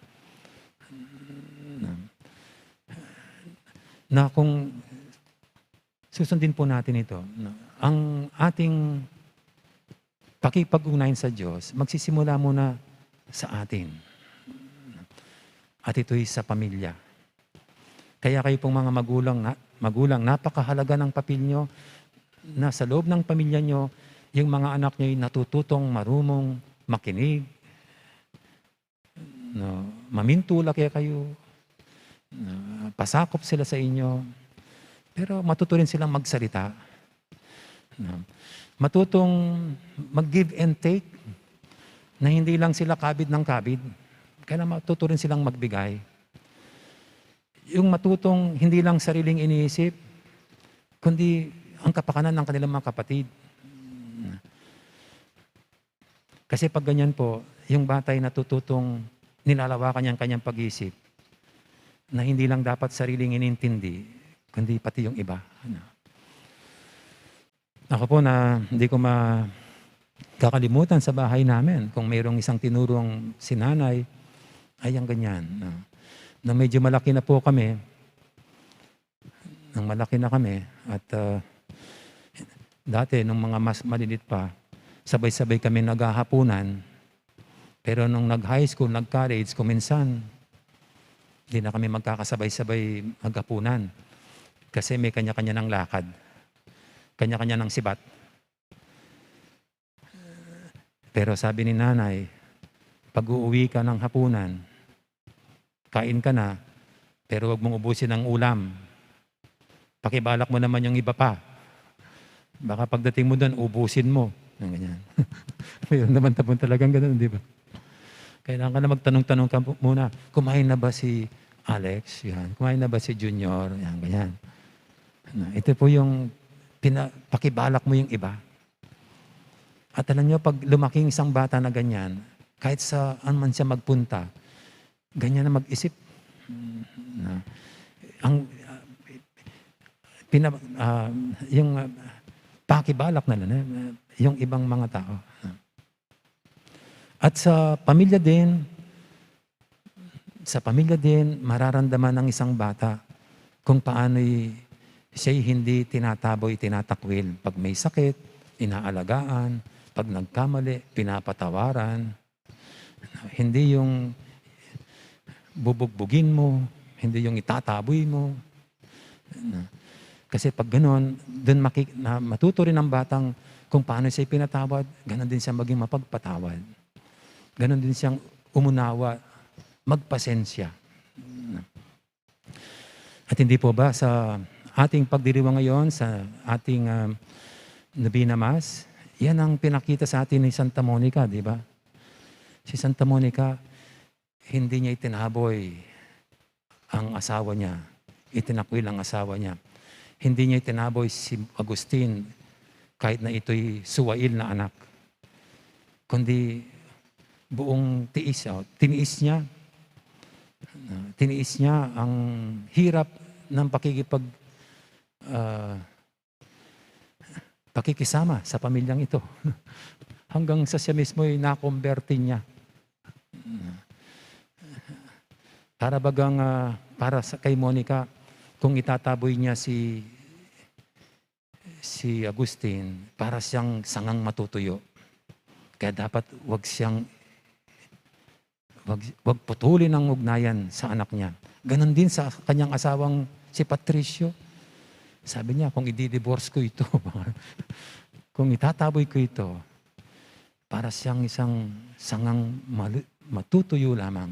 Na kung susundin po natin ito, no? Ang ating pakipag-ugnayan sa Diyos, magsisimula muna sa atin. At ito'y sa pamilya. Kaya kayo pong mga magulang, na, magulang, napakahalaga ng papel nyo na sa loob ng pamilya nyo, yung mga anak nyo ay natututong marunong makinig, no, mamintula kekayu, no, pasakop sila sa inyo, pero matuto rin silang magsalita. No? Matutong mag-give and take, na hindi lang sila kabid ng kabid. Kailangan matuto rin silang magbigay. Yung matutong hindi lang sariling iniisip, kundi ang kapakanan ng kanilang mga kapatid. Kasi pag ganyan po, yung bata ay natututong nilalawakan niya ang kanyang pag-iisip, na hindi lang dapat sariling inintindi, kundi pati yung iba. Ano? Ako po na hindi ko ma-, kakalimutan sa bahay namin, kung mayroong isang tinurong si nanay, ay ang ganyan. No? Nung medyo malaki na po kami, nung malaki na kami, at, ah, dati, nung mga mas malilit pa, sabay-sabay kami naghahapunan. Pero nung nag-high school, nag-college, kuminsan, di na kami magkakasabay-sabay maghapunan. Kasi may kanya-kanya ng lakad. Kanya-kanya ng sibat. Pero sabi ni nanay, "Pag uuwi ka ng hapunan, kain ka na, pero wag mong ubusin ang ulam. Pakibalak mo naman yung iba pa. Baka pagdating mo doon, ubusin mo." Yung ganyan. Mayroon naman tapon talagang ganun, di ba? Kailangan ka na magtanong-tanong ka mu-, muna, "Kumain na ba si Alex?" Yan. "Kumain na ba si Junior?" Yan, ganyan. Na, ito po yung pina-, pakibalak mo yung iba. At alam nyo, pag lumaki ang isang bata na ganyan, kahit saan man siya magpunta, ganyan na mag-isip. Na, ang, ah, pina-, ah, yung, ah, pakibalak na lang, eh, yung ibang mga tao. At sa pamilya din, sa pamilya din, mararamdaman ng isang bata kung paano'y siya'y hindi tinataboy, tinatakwil. Pag may sakit, inaalagaan. Pag nagkamali, pinapatawaran. Hindi yung bubugbugin mo, hindi yung itataboy mo. Kasi pag ganon, dun maki-, na, matuto rin ang batang kung paano siya pinatawad, ganon din siya maging mapagpatawad. Ganon din siyang umunawa, magpasensya. At hindi po ba sa ating pagdiriwang ngayon, sa ating, ah, Novena Mass, yan ang pinakita sa atin ni Santa Monica, di ba? Si Santa Monica, hindi niya itinaboy ang asawa niya, itinakwil ang asawa niya. Hindi niya itinaboy si Agustin kahit na ito'y suwail na anak, kundi buong tiis, oh, tiniis niya. Ah, tiniis niya ang hirap ng pakikipag-, ah, pakikisama sa pamilyang ito. Hanggang sa siya mismo'y nakomberti niya. Para bagang, ah, para sa, kay Monica, kung itataboy niya si, si Agustin, para siyang sangang matutuyo. Kaya dapat wag siyang, wag, wag putulin ang ugnayan sa anak niya. Ganon din sa kanyang asawang si Patricio. Sabi niya, "Kung i-divorce ko ito, kung itataboy ko ito, para siyang isang sangang malu-, matutuyo lamang."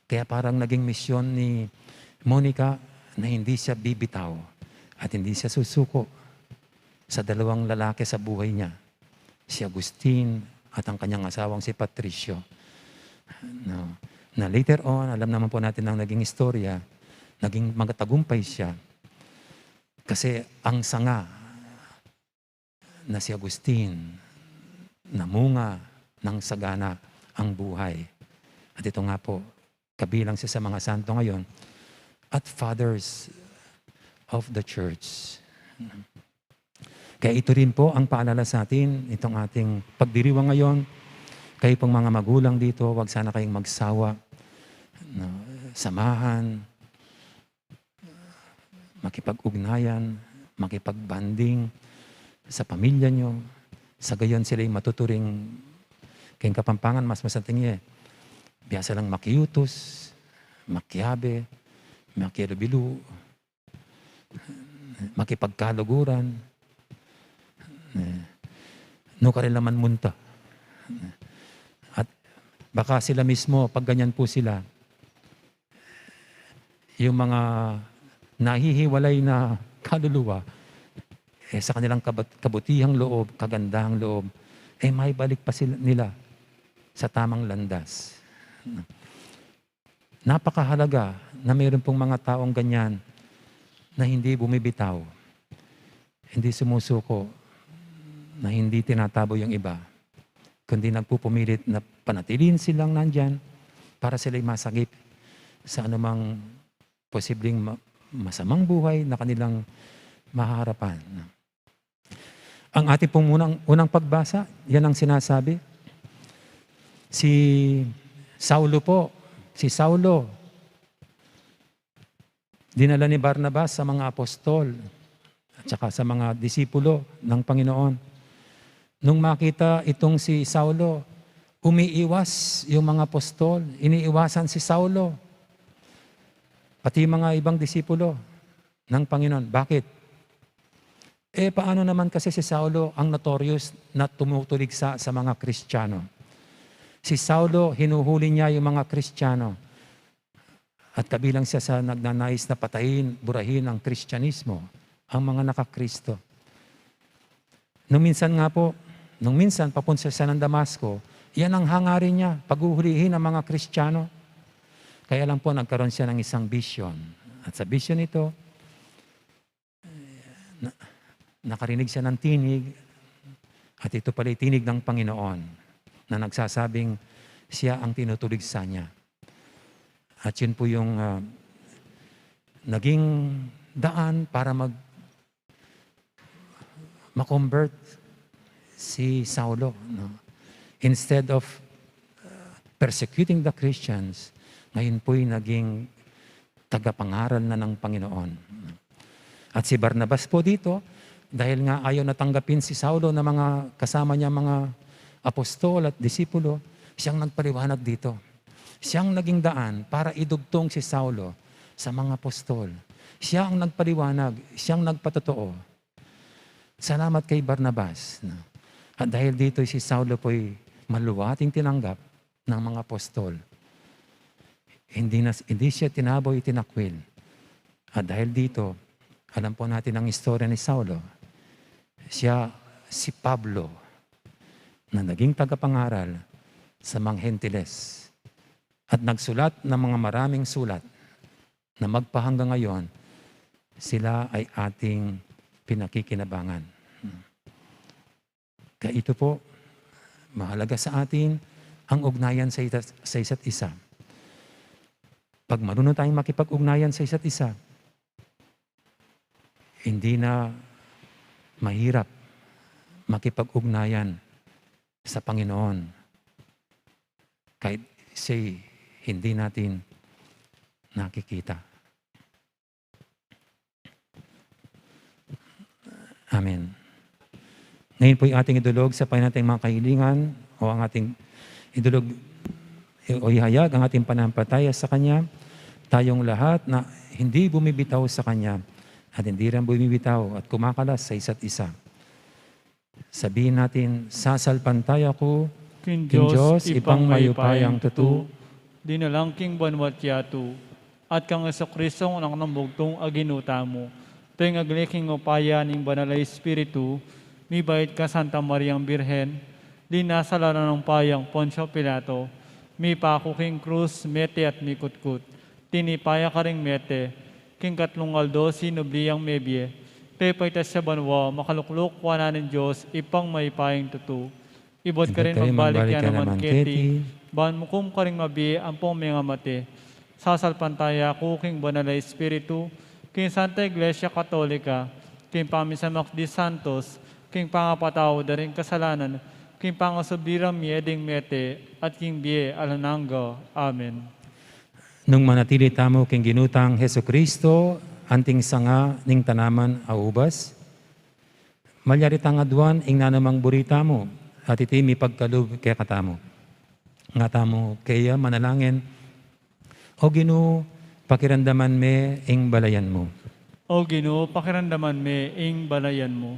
Kaya parang naging misyon ni Monica na hindi siya bibitaw at hindi siya susuko sa dalawang lalaki sa buhay niya, si Agustin at ang kanyang asawang si Patricio. No? Na later on, alam naman po natin ang naging istorya, naging magtagumpay siya. Kasi ang sanga na si Agustin, namunga ng sagana ang buhay. At ito nga po, kabilang siya sa mga santo ngayon at fathers of the church. Kaya ito rin po ang paalala sa atin, itong ating pagdiriwang ngayon. Kayo pong mga magulang dito, wag sana kayong magsawa. No? Samahan, makipag-ugnayan, makipag-bonding sa pamilya nyo. Sa gayon sila'y matuturing, keng Kapampangan, mas masanting e. Biasa lang makiutos, makiabe, makialubilu, makipagkaluguran. Eh, nukarin la man munta. At baka sila mismo, pag ganyan po sila, yung mga nahihiwalay na kaluluwa, eh, sa kanilang kabat-, kabutihang loob, kagandahang loob, eh, maibalik pa sila, nila sa tamang landas. Napakahalaga na mayroon pong mga taong ganyan na hindi bumibitaw, hindi sumusuko, na hindi tinataboy yung iba, kundi nagpupumilit na panatilihin silang nandyan para sila'y masagip sa anumang posibleng ma-, masamang buhay na kanilang mahaharapan. Ang ating pong unang, unang pagbasa, yan ang sinasabi. Si Saulo po, si Saulo, dinala ni Barnabas sa mga apostol at saka sa mga disipulo ng Panginoon. Nung makita itong si Saulo, umiiwas yung mga apostol, iniiwasan si Saulo, pati mga ibang disipulo ng Panginoon. Bakit? Eh, paano naman kasi si Saulo ang notorious na tumutuligsa sa mga Kristiyano? Si Saulo, hinuhuli niya yung mga Kristiyano. At kabilang siya sa nagnanais na patayin, burahin ang Kristyanismo, ang mga nakakristo. Nung minsan nga po, nung minsan papunta siya ng Damasco, yan ang hangarin niya, paghuhulihin ang mga Kristiyano. Kaya lang po, nagkaroon siya ng isang vision. At sa vision ito, na, nakarinig siya ng tinig, at ito pala'y tinig ng Panginoon na nagsasabing siya ang tinutuligsa niya. At yun po yung, ah, naging daan para mag-, ma-convert si Saulo, no? Instead of, uh, persecuting the Christians, ngayon po'y naging tagapangaral na ng Panginoon. At si Barnabas po dito, dahil nga ayaw na tanggapin si Saulo ng mga kasama niya, mga apostol at disipulo, siyang nagpaliwanag dito. Siyang naging daan para idugtong si Saulo sa mga apostol. Siya ang nagpaliwanag, siyang nagpatotoo. Salamat kay Barnabas, no? At dahil dito, si Saulo po'y maluwating tinanggap ng mga apostol. Hindi na, hindi siya tinaboy, itinakwil. At dahil dito, alam po natin ang istorya ni Saulo. Siya si Pablo na naging tagapangaral sa mga Hentiles at nagsulat ng mga maraming sulat na magpahanggang ngayon, sila ay ating pinakikinabangan. Kaya ito po, mahalaga sa atin ang ugnayan sa ita-, sa isa't isa. Pag marunong tayong makipag-ugnayan sa isa't isa, hindi na mahirap makipag-ugnayan sa Panginoon. Kahit siya'y hindi natin nakikita. Amen. Ngayon po'y ating idulog sa panalangin, mga kahilingan, o ang ating idulog, o ihayag ang ating pananampalataya sa Kanya, tayong lahat na hindi bumibitaw sa Kanya at hindi rin bumibitaw at kumakalas sa isa't isa. Sabihin natin, "Sasalpantaya ku king Dios, Ibpang mayupayang tutu, dinalang king banua't yatu, at kang Jesucristong Anak nang bugtung a Ginu tamu, pengagli king upaya ning Banal a Espiritu, mibait kang Santa Mariang Birhen, linasa la nang upayang Poncio Pilato, mipaku king krus, mete at mikutkut, tinipa ya karing mete, king katlung aldo sinubli yang mebie, pepaitas ya banua, makalukluk wanan ning Dios, Ibpang mayupayang tutu. Ibat karin magbalik ya naman keti, ban mukum karing mabie ampong mengamate. Sasalpantaya ku king Banal a Espiritu, king Santa Iglesia Katolika, king pamisamak di santos, king pangapatawad da ring kasalanan, king pangasubli rang mie ding mete, at king bie alang angga. Amen. Nung manatili tamu king Ginu tang Jesucristo, anting sanga ning tanaman a ubas, malyari tang aduan ing nanumang buri tamu, at iti mipagkalub kekatamu. Nga tamu keya manalangin, "O Ginu, pakiramdaman me ing balayan mu." O Ginu, pakiramdaman me ing balayan mu.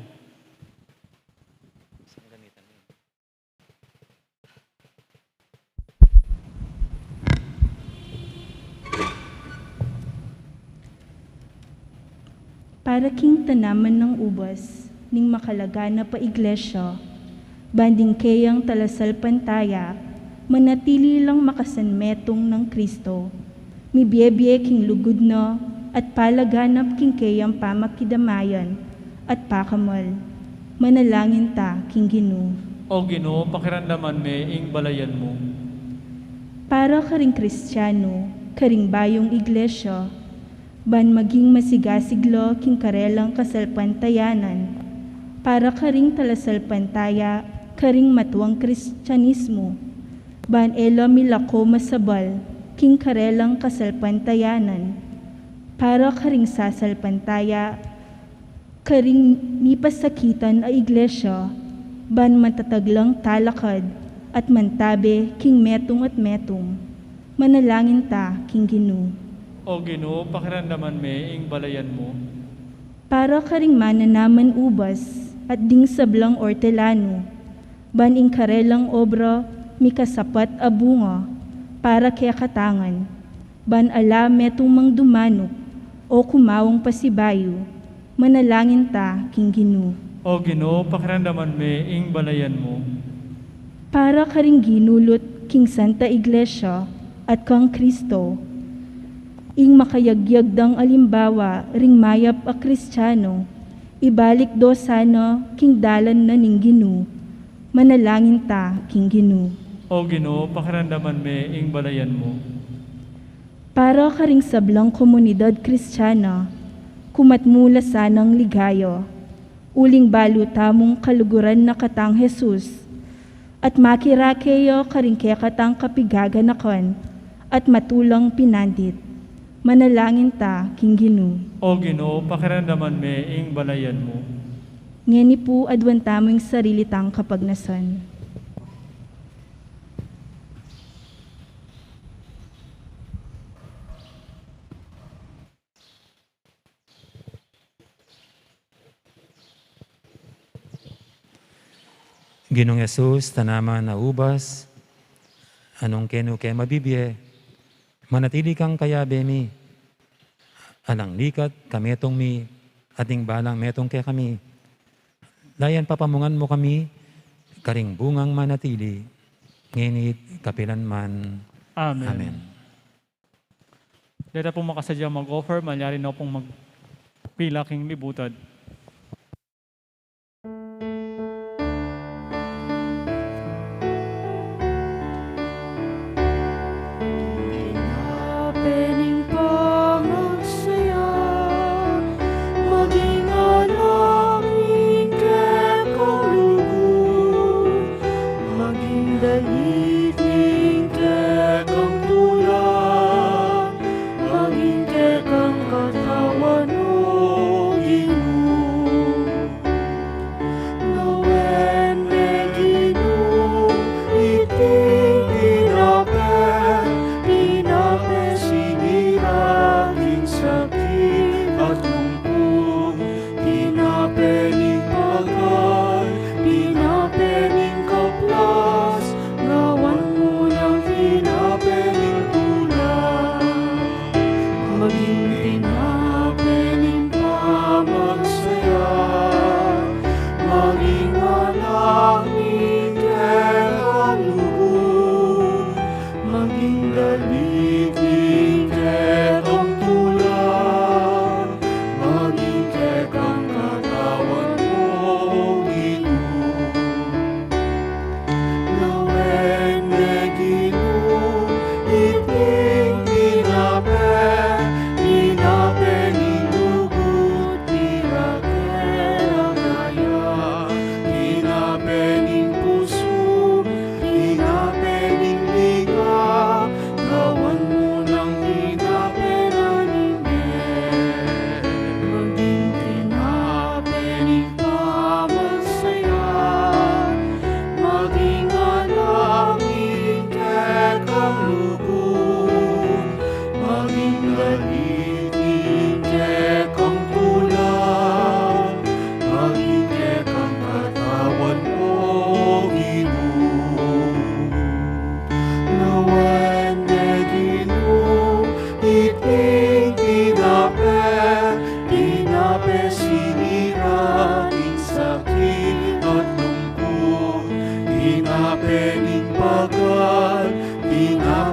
Para king tanaman nang ubas ning makalaganap a Iglesia, ban ding keyang talasalpantaya manatili lang makasanmetung nang Kristo, mibiebie king lugud na at palaganap king keyang pamakidamayan at pakamal. Manalangin ta king Ginu. O Ginu, pakiramdaman me ing balayan mu. Para karing Kristiano karing bayung iglesia, ban maging masigasiglo king karelang kasalpantayanan, para karing talasalpantaya karing matuang Kristianismo, ban e la milako masabal king karelang kasalpantayanan, para karing sasalpantaya karing mipasakitan a iglesia, ban matatag lang talakad at mantabe king metung at metung. Manalangin ta king Ginu. O Ginu, pakiramdaman me ing balayan mu. Para karing mananaman ubas at ding sablang ortelano, ban ing karelang obra mikasapat a bunga para kekatang ngan, ban ala metung mang dumanup o kumawang pasibayu. Manalangin ta king Ginu. O Ginu, pakiramdaman me ing balayan mu. Para karing ginulut king Santa Iglesia at kang Kristo, ing makayagyag dang alimbawa ring mayap a Kristiano, ibalik do sana king dalan na ning Ginu. Manalangin ta king Ginu. O Ginu, pakiramdaman me ing balayan mu. Para karing sablang komunidad Kristiana, kumat mu la sanang ligaya, uling balu tamung kaluguran na katang Jesus, at makirake ya karing kekatang kapigaganakan at matulang pinandit. Manalangin ta king Ginu. O Ginu, pakiramdaman me ing balayan mu. Ngeni pu, aduan tamu ing sarili tang kapagnasan. Ginung Jesus, tanaman a ubas, a nung kenu ke mabibie, manatili kang kayabe mi, alang likat kametung mi, at ing balang metung kekami. Layan papamungan mu kami karing bungang manatili, ngeni't kapilan man. Amen. Amen. Deta pung makasadya mag-offer, malyari no pung magpila king libutad. Pin ing pamagsaya, maging alang ning kekang lugud, maging dalit ning kekang tula,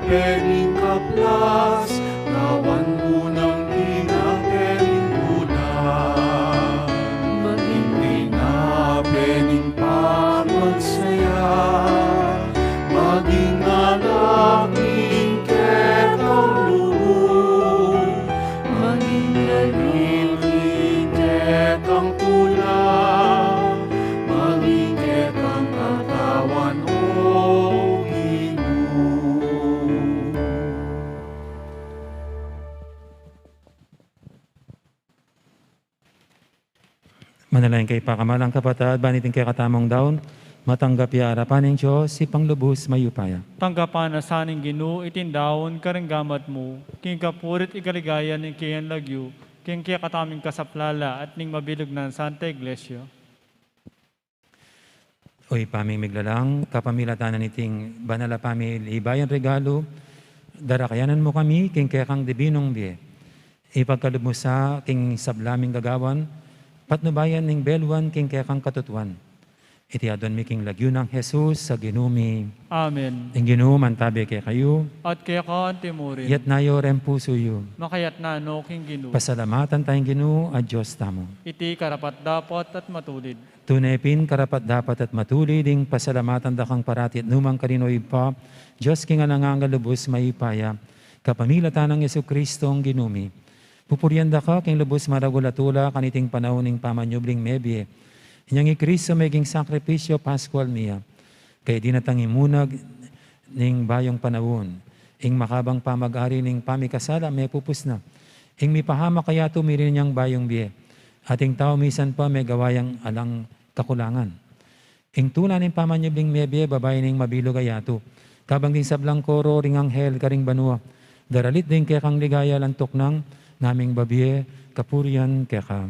Pening kaplas, gawan mu nang tinape ning tula. Maging tinape ning pamagsaya, maging alak ning kekang lugud, maging alak ning kekang tula, maging kekang katawan, O Ginu. Manalangin kayu, pakamalan kung kapatad, ban iting kekatamung daun matanggap ya arapan ning Dios, Ibpang lubus mayupaya. Tanggapan na sa ning Ginu iting daun karing gamat mu, king kapurian at kaligayan ning keyang lagyu, king kekatamung kasaplalan at ning mabilug nang Santa Iglesia. O Ibpa ming miglalang, kapamilatan na niting banal a pamilibayang regalu, darakayanan mu kami king kekang dibinung bie. Ipagkalub mu sa king sabla ming gagawan, patnubayan ning beluan king kekang katutuan. Iti aduan mi king lagyu nang Jesus a Ginu mi. Amen. Ing Ginu mantabe kekayu. At keka antimurin. Iyatas yu ring pusu yu. Makayatas no king Ginu. Pasalamatan taya ing Ginu a Dios tamu. Iti karapat-dapat at matulid. Tune pin karapat-dapat at matulid ing pasalamatan da kang parati at nukarin man, O Ibpa, Dios king alang angga, lubus mayupaya, kapamilatan nang Jesucristo a Ginu mi. Pupurian da ka king lubus maragul a tula kaniting panaun ning pamanyubling mebie. Inyang i Cristo meging sakripisyu paskual mi ya. Kaya dinatang ing munag ning bayung panaun, ing makabang pamag-ari ning pamikasala mepupus na, ing mipahamak a yatu mirin inyang bayung bie, at ing tau misan pa megawa yang alang kakulangan. Ing tula ning pamanyubling mebie, babayu ning mabilug a yatu. Kabang ding sablang koro ring anghel karing banua, daralit ding kekang ligaya, lantuk nang ngaming babie kapurian keka.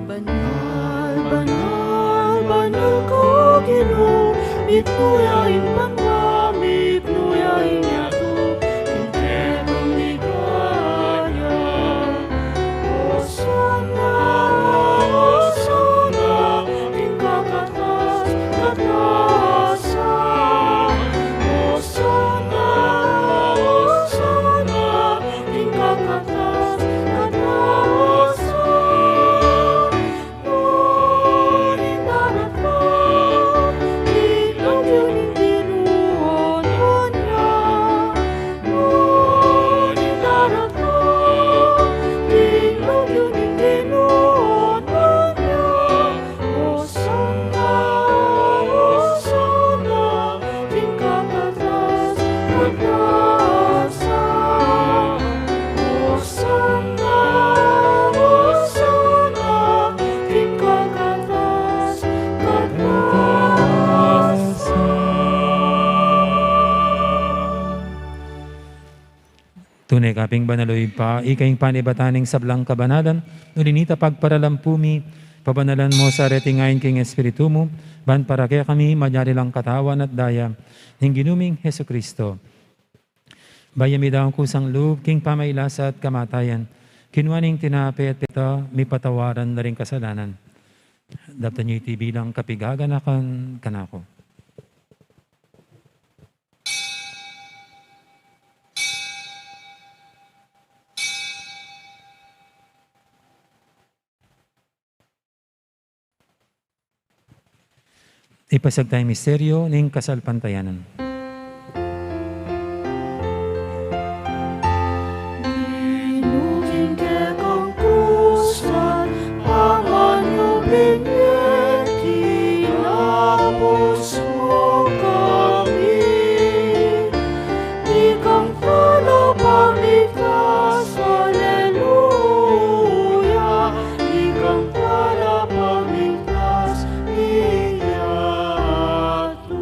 Banal, banal, banal ka, Ginu, mitmu ya ing banua, mitmu ya ing yatu, king kekang ligaya. Osana, Osana, king kakatas-katasan. Osana, Osana, king kakatas-katasan. Osana, Osana, king kakatas-katasan. Tune ka pin banal, O Ibpa, ika ing panibatan ning sablang kabanalan, nune ita pagparalampu mi, pabanalan mu sa reting ain king Espiritu mu, ban para kekami malyari lang katawan at daya ning Ginu ming Jesucristo. Bayu mi daun kusang lub king pamagkasakit at kamatayan, kinua ne ing tinape at peta, mipatawaran na ring kasalanan. Daptan yu iti bilang kapaganakan kanaku. Ipasiag taya ing misteryu ning kasalpantayanan. Ginung kekang krus at pamanyubling mie, kinapus mu kami. Ikang talapagligtas, Aleluya. Ikang talapagligtas ning yatu.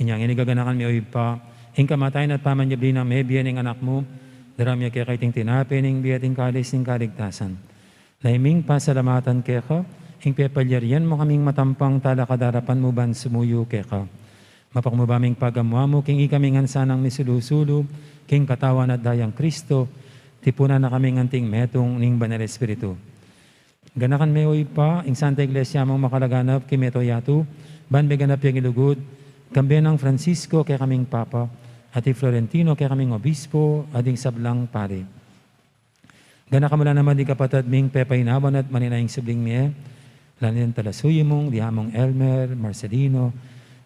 Inya ngeni gaganakan mi, O Ibpa, ing kamatayan at pamanyubli nang mebie ning Anak mu, daraun mi keka iting tinape ning bie at ing kalis ning kaligtasan. Lalu ming pasalamatan keka ing pepalyarian mu kaming matampang talakad king arapan mu ban sumuyu keka. Mapakmu ba ming pagamuan mu king ikami ngan sanang misulu-sulu king katawan at dayang Kristo, tipunan na kaming anting metung ning Banal Espiritu. Ganakan me, O Ibpa, ing Santa Iglesia mung makalaganap king mabilug a yatu, ban meganap ya king lugud, kambe nang Francisco kekaming Papa, at i Florentino kekaming Obispo, at ding sablang pari. Ganakan mu la naman ding kapatad ming pepainawan at manenaya king subling mie, lalo na ding talasuyu mung, ding among Elmer, Marcelino,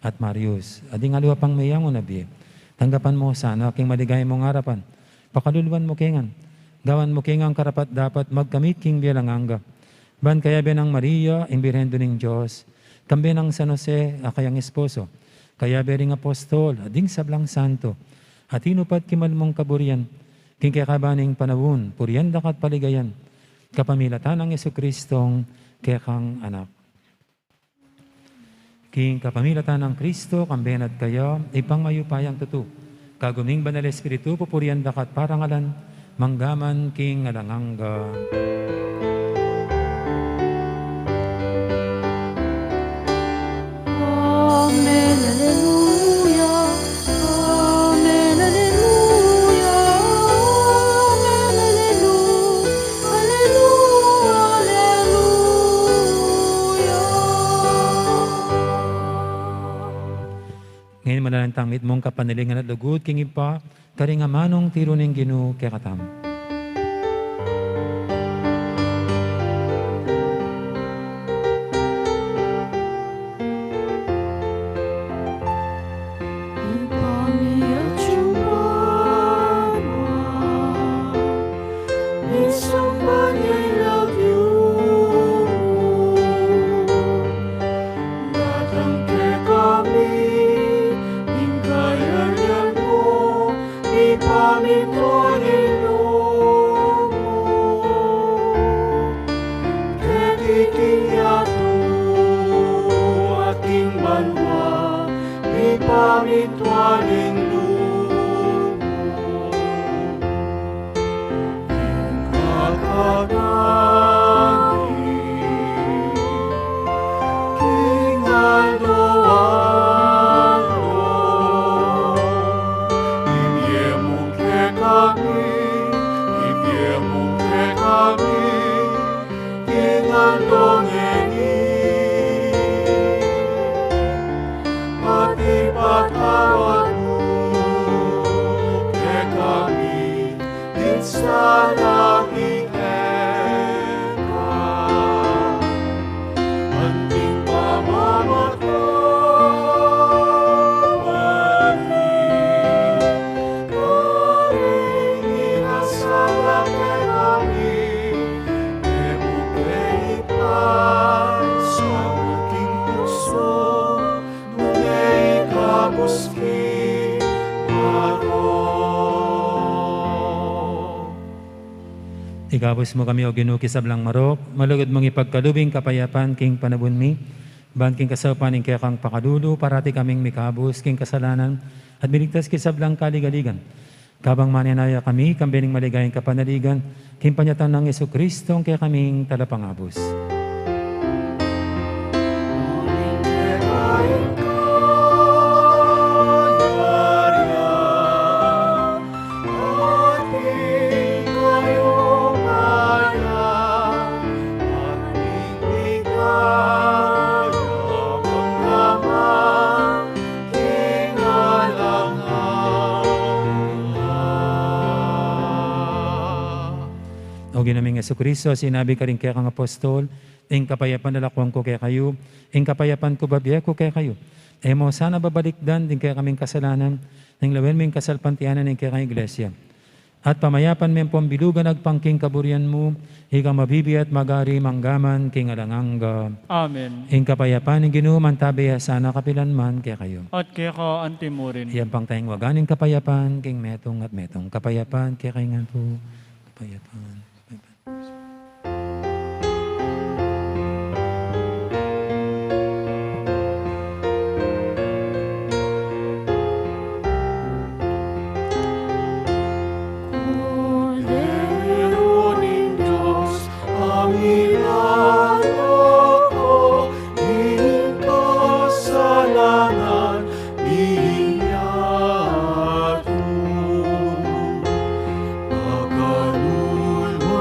at Marius, at ding aliwa pang meyangu na bie. Tanggapan mu sana king maligaya mung arapan. Pakaluluan mu kami ngan. Gawan mu kaming karapat-dapat magkamit king bie alang angga. Ban kayabe nang Maria, ing Birhen Indu ning Dios, kambe nang San Jose, a kayang esposo, kayabe ring apostol, at ding sablang santo, a tinupad king mal mung kaburian, king kekaban ning panaun, purian daka at paligayan, kapamilatan nang Jesucristong kekang Anak. King kapamilatan nang Kristo, kambe na at kaya, Ibpang mayupayang tutu, kagum ning Banal Espiritu, pupurian daka at parangalan, mangga man king alang angga. Amen, alleluia. Amen, alleluia. Amen, alleluia. Alleluia, alleluia. Ngeni manalangin tang mitmung kapanalingan at lugud king Ibpa, karing amanung tiru ning Ginu kekatamu. Ibpa mi, atiu ka banua, misamban ya ing lagyu mu, datang kekami ing kayarian mu, mipamintuan ing lub mu keti king yatu at king banua, mipamintuan ing lub mu. Ing kakanan mi king aldo-aldo, ibie mu kekami, ibie mu kekami king aldo ngeni, at ipatawad mu kekami ding sala mi keka, anting pamamatawad mi karing mikasala kekami, e mu ke ipaisaul king tuksu, nune ikabus king marok. Ikabus mu kami, O Ginu, king sablang marok, malugud mung ipagkalub ing kapayapan king panaun mi, ban king kasaupan ning kekang pakalulu, parati kaming mikabus king kasalanan at miligtas king sablang kaligaligan. Kabang manenaya kami, kambe ning maligayang kapanaligan, king panyatang nang Jesucristong kekaming Talapangabus. O Ginu ming Jesucristo, sinabi karing kekang apostol, ing kapayapan lalakwan ku kekayu, ing kapayapan ku babie ku kekayu. E mu sana babalikdan ding kekaming kasalanan, nune lawen mu ing kasalpantayanan ning kekang Iglesia. At pamayapan me ampong bilugan agpang king kaburian mu, ika mabibie at magari mangga man king alang angga. Amen. Ing kapayapan ning Ginu mantabe ya sana kapilan man kekayu. At keka anti mu rin. Iyampang tayang wagan ing kapayapan king metung at metung. Kapayapan kekayu ngan pu. Kapayapan. Kordero ning Dios, a milalako ing kasalanan ning yatu. Pakalulu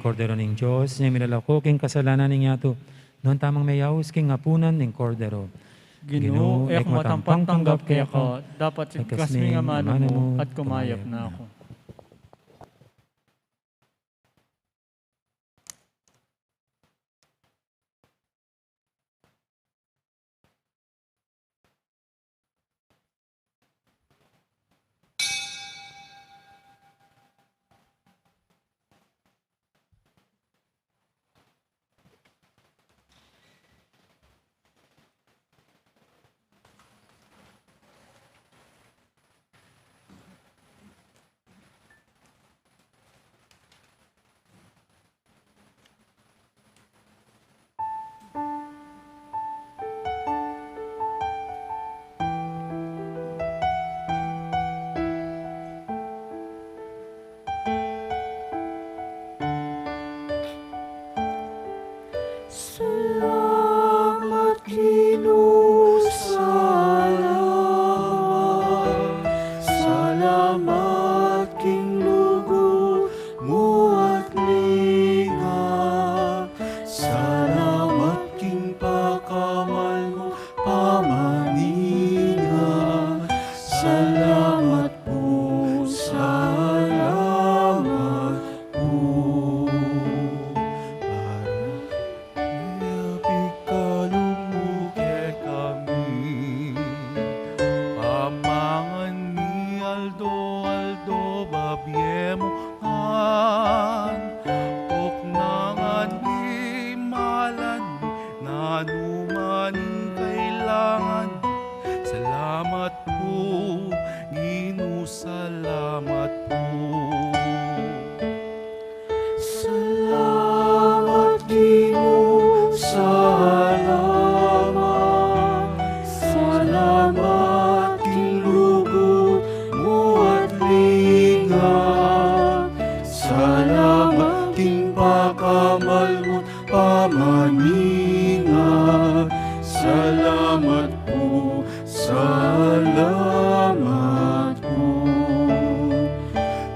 Kordero ning Dios, nia milalako king kasalanan ning yatu. Nuan tamung meyaus king apunan ning Kordero. Ginu, e ku matampang tanggap keka, dapot igkas mi ing amanu mu at kumayap na ku. Salamat, Ginu, salamat. Salamat king lugud mu at linga. Salamat king pakamal mu pamaninga. Salamat pu, salamat pu. Para pigkalub mu kekami, pamangan mi aldo-aldo, babie mu ngan, tuknangan mi, malan mi, nanu man ing kailangan. Salamat pu, Ginu, salamat pu. Salamat, Ginu, salamat. Salamat king lugud mu at linga. Salamat king pakamal mu pamaninga. Salamat pu, salamat pu.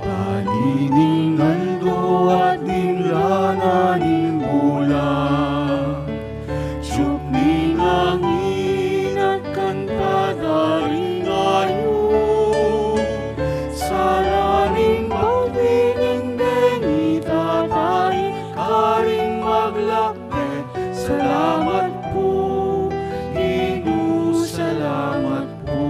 Panining aldo at dimlan ning bulan, tiup ning angin at kanta da ring ayup, sala ning bage ning bengi, tatai karing maglak Salamat pu, Ginu, salamat pu.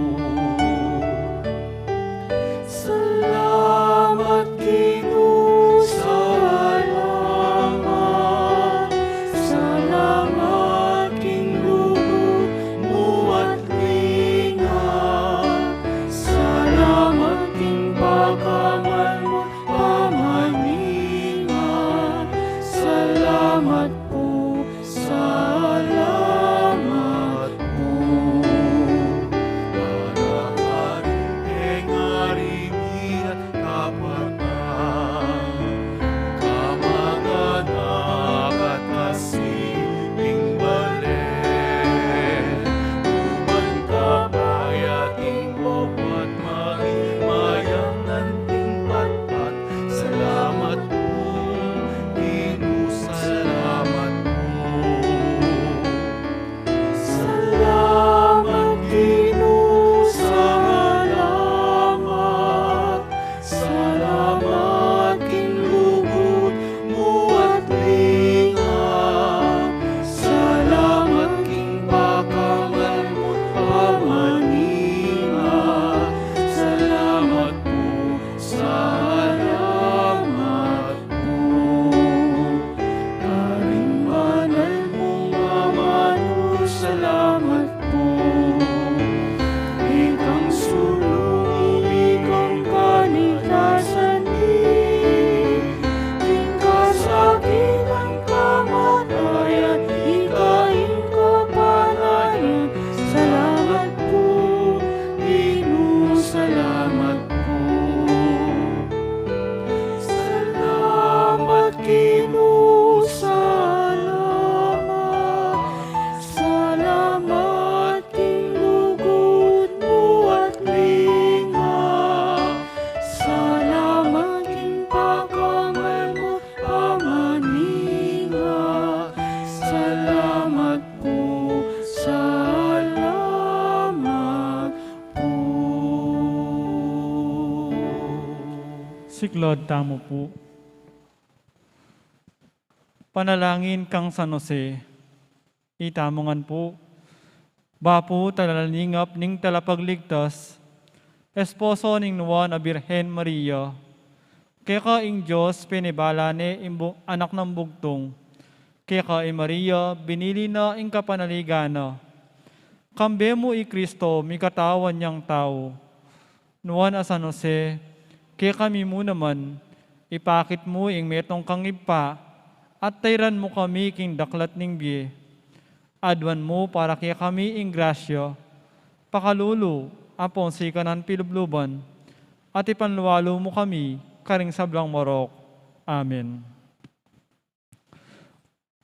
Lord, tamu pu. Panalangin kang San Jose. Itamu ngan pu. Bapu, talalingap ning Talapagligtas, esposo ning Nuan a Birhen Maria. Keka ing Dios penibala ne ing bu-, anak nang bugtung. Keka i Maria, binili na ing kapanaligan na. Kambe mu i Kristo, mikatawan yang tau. Nuan a San Jose, kekami mu naman, ipakit mu ing metung kang Ibpa, at tairan mu kami king daklat ning bie. Aduan mu para kekami ing grasya, pakalulu, ampong sikanan pilubluban, at ipanlualu mu kami karing sablang marok. Amen.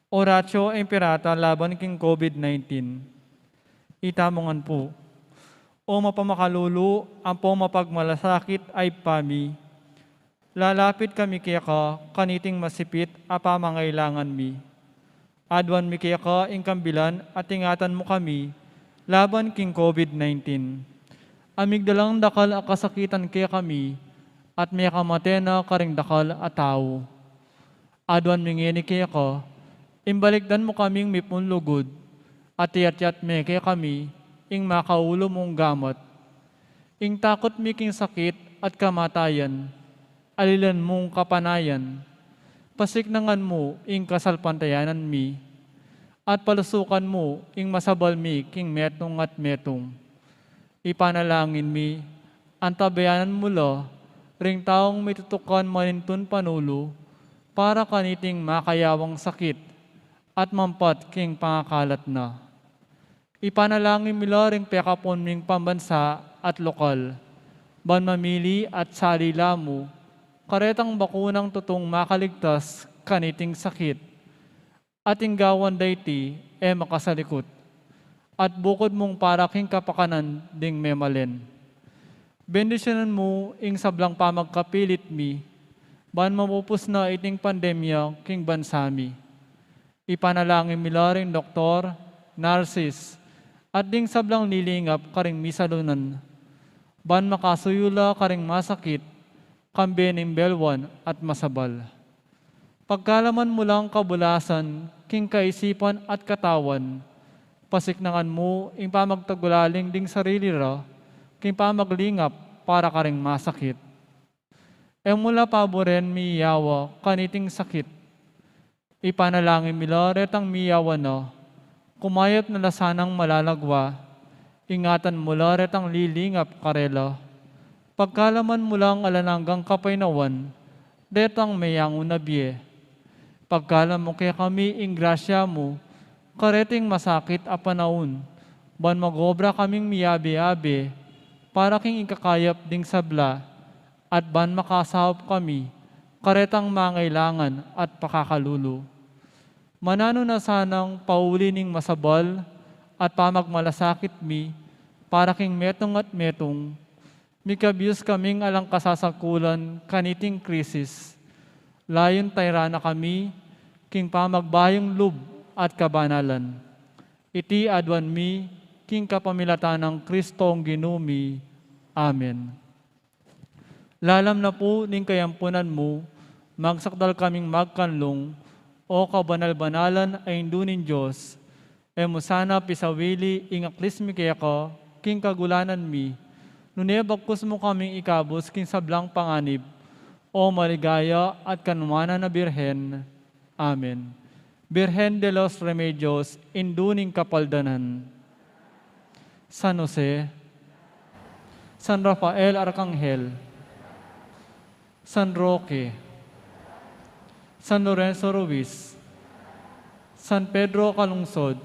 Oratio Imperata laban king COVID nineteen. Itamu ngan pu. O mapamakalulu, ampong mapagmalasakit a Ibpa mi, lalapit kami keka kaniting masipit a pamangailangan mi. Aduan mi keka ing kambilan at ingatan mu kami laban king COVID nineteen. A migdalang dakal a kasakitan kekami at mekamate na karing dakal a tau. Aduan mi ngeni keka, imbalikdan mu kaming mipunlugud, at iyatyat me kekami ing makaulu mung gamat. Ing takut mi king sakit at kamatayan, alilan mung kapanayan. Pasiknangan mu ing kasalpantayanan mi, at palusukan mu ing masabal mi king metung at metung. Ipanalangin mi, antabayanan mu la ring taung mitutukan manintun panulu para kaniting makayawang sakit at mampat king pangakalat na. Ipanalangin mi la ring pekapun ming pambansa at lokal, ban mamili at sali la mu karetang bakunang tutung makaligtas kaniting sakit. At ing gawan da iti e makasalikut, at bukud mung para king kapakanan ding memalen. Bendisyunan mu ing sablang pamagkapilit mi, ban mapupus na iting pandemya king bansa mi. Ipanalangin mi la ring doktor, narsis, at ding sablang lilingap karing misalunan, ban makasuyu la karing masakit, kambe ning belwan at masabal. Pagkalaman mu lang kabulasan king kaisipan at katawan, pasiknangan mu ing pamagtagulaling ding sarili ra king pamaglingap para karing masakit. E mu la paburen miyawa kaniting sakit. Ipanalangin mi la retang miyawa na, kumayap na la sanang malalagwa, ingatan mu la retang lilingap karela. Pagkalaman mu lang alang anggang kapaynawan, detang meyangu na bie. Pagkalam mu kekami ing grasya mu, kareting masakit a panaun, ban mag-obra kaming miyabe-abe, para king ikakayap ding sabla, at ban makasaup kami, karetang mangailangan at pakakalulu. Mananu na sanang pauli ning masabal at pamagmalasakit mi, para king metung at metung, mikabius kaming alang kasasangkulan kaniting krisis. Layun tairan na kami king pamagbayung lub at kabanalan. Iti aduan mi king kapamilatan nang Kristong Ginu mi. Amen. Lalam na pu ning kayampunan mu, magsakdal kaming magkanlung, O kabanal-banalan a Indu ning Dios, e mu sana pisawili ing aklis mi keka king kagulanan mi, nune bagkus mu kaming ikabus king sablang panganib, O maligaya at kanuanan a Birhen. Amen. Birhen de los Remedios, Indu ning Kapaldanan. San Jose, San Rafael Arkanghel, San Roque, San Lorenzo Ruiz, San Pedro Calungsod,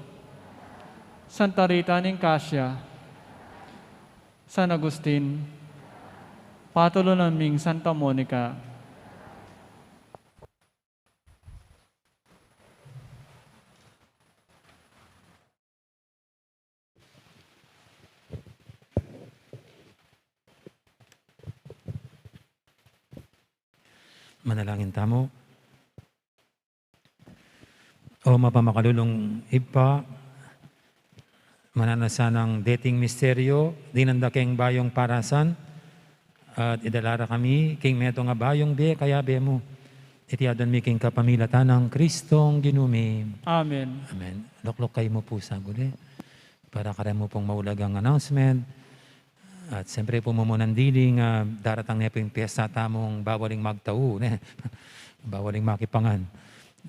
Santa Rita ning Cascia, San Agustin, patulunan ming Santa Monica. Manalangin tamu. O mapamakalulung Ibpa, mananu na sanang deting misteryo, dinan da keng bayung parasan, At idala ra kami king metung a bayung bie kayabe mu. Iti adwan mi king kapamilatan nang Kristong Ginu mi. Amen. Amen. Lukluk kayu mu pu saguli para kareng mu pung maulagang announcement. At siyempre pu, mumunan diling, ah, daratang ne pu ing piyesta tamung bawal ing magtau, ne? Bawal ing makipangan.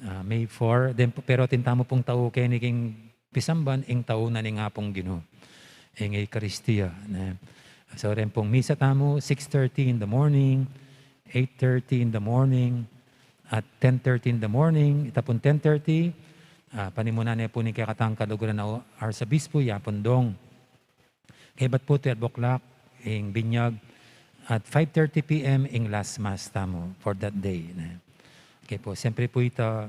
Ah, May four, then, pero atin tamu pung tau keni king pisamban, ing tau na ning Apung Ginu, ing Eukaristia, ne? So, reng pung misa tamu, six thirty in the morning, eight thirty in the morning, at ten thirty in the morning. Ita pung ten thirty, ah, panimunan ne pu ning kekatang kaluguran a Arsobispo, Yapun Dong. Kaybat pu, twelve o'clock ing binyag, at five thirty P M ing last mass tamu for that day, ne? Okay pu, siyempre pu ita,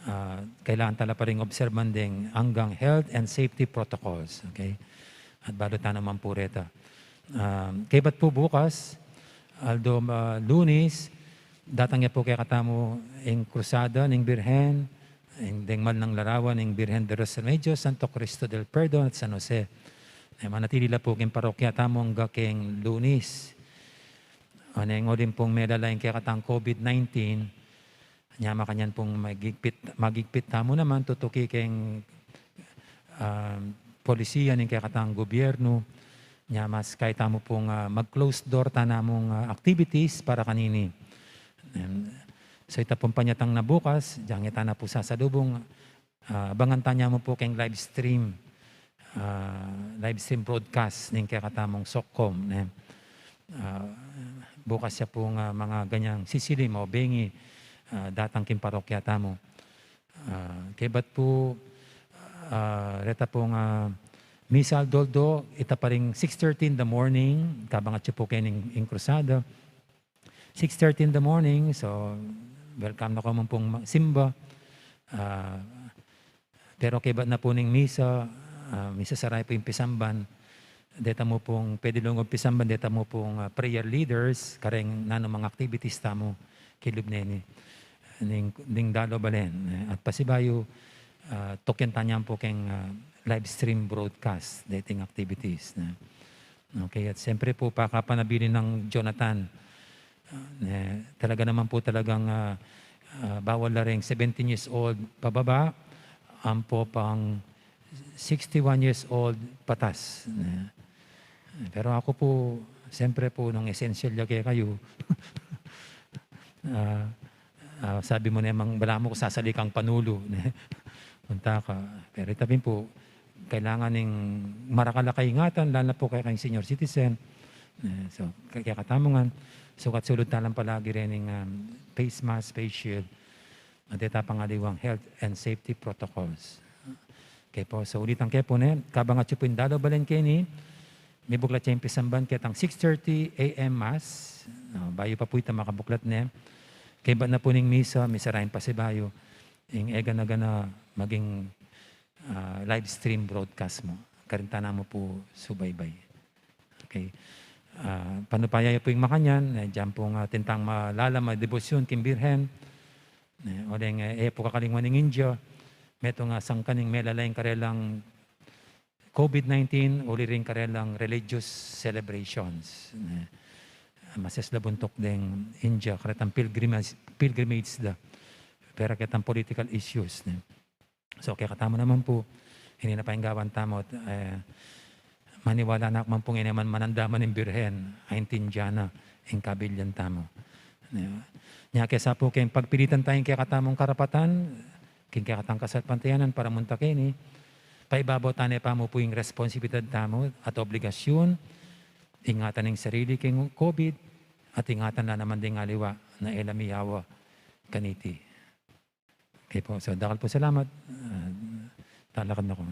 ah, kailangan tala pa ring obserban deng anggang health and safety protocols, okay? At balu tana man pu reta. Ah, kaybat pu bukas, aldo, ah, Lunis, datang ya pu kekatamu ing Krusada ning Birhen, ing deng mal nang larawan ning Birhen de los Remedios, Santo Cristo del Perdon, at San Jose. E, manatili la pu king parokya tamu angga king Lunis. Oneng uling pung melala ing kekatang COVID nineteen, nya makanyan pung magigpit, magigpit tamu naman tutuki king, ah, polisiya ning kekatang gobyernu. Nya mas kaya tamu pung, ah, mag-closed door ta namung, ah, activities para kanini. Em, so ita pung panyatang na bukas, dyan ita na pu sasalubung, ah, abangan ta nya mu pu king live stream, ah, live stream broadcast ning kekatamung SOCCOM, ne? Ah, bukas ya pung, ah, mga ganyang sisilim o bengi, ah, datang king parokya tamu. Ah, kaybat pu, ah, reta pung, ah, misa aldo-aldo, ita pa ring six thirty in the morning, kabangat yu pu keni ing Krusada. Six thirty in the morning, so welcome na kayu man pung ma-, simba. Ah, pero kaybat na pu ning misa, ah, misa saray pu ing pisamban. Deta mu pung, pwede lungub pisamban, deta mu pung, ah, prayer leaders, kareng nanu mang activities tamu, kilub neni. Ning, ning dalo balen, eh, at pasibayu, ah, tukyan ta nya pu king, ah, live stream broadcast, dating activities, ne? Okay, at siyempre pu, pakapanabilin nang Jonathan, ah, ne, talaga naman pu talagang, ah, ah, bawal la ring seventeen years old pababa, ampo pang sixty-one years old patas, ne? Pero aku pu, siyempre pu, nung essential ya kekayu, ah, ah, sabi mu namang, balamu ku sasali kang panulu, ne? Punta ka. Pero ita pin pu, kailangan ning marakal a kaingatan, lalo na pu kekayung senior citizen. Eh, so, kaya katamu ngan, sukat sulud ta lang palagi reng, um, face mask, face shield, at deta pang aliwang health and safety protocols. Okay pu, so ulitan ke pu, ne, kabangat yu pu ing dalo balen keni, mibuklat ya ing pisamban ketang six thirty A M mass, no, bayu pa pu ita makabuklat, ne. Kaybat na pu ning misa, misa ra ing pasibayu, ing egana-gana maging, ah, live stream broadcast mu. Karin ta na mu pu subaybay. Okay. Ah, panupaya yu pu ing makanyan, eh, dyan pung, ah, atin tang malalam a debosyun king Birhen. Eh, uling, eh, e pu kakalingwan ing India, metung a sangkan ing melala ing karelang COVID nineteen, uli ring karelang religious celebrations. Eh, masisla buntuk deng India, karetang pilgrimage, pilgrimage da. Pero ketang political issues, ne? So, kekatamu naman pu, ini na pa ing gawan tamu, at, eh, maniwala na ku man pung ini man manandaman ing Birhen, aintindian na ing kabilyan tamu. Nya, nya kesa pu king pagpilitan ta ing kekatamung karapatan, king kekatang kasalpantayanan para munta keni, paibabaw ta ne pa mu pu ing responsibilidad tamu at obligasyun, ingatan ing sarili king COVID, at ingatan na naman ding aliwa na e la miyawa kaniti. Okay pu. So, dakal pung salamat. Ah, talakad na ku.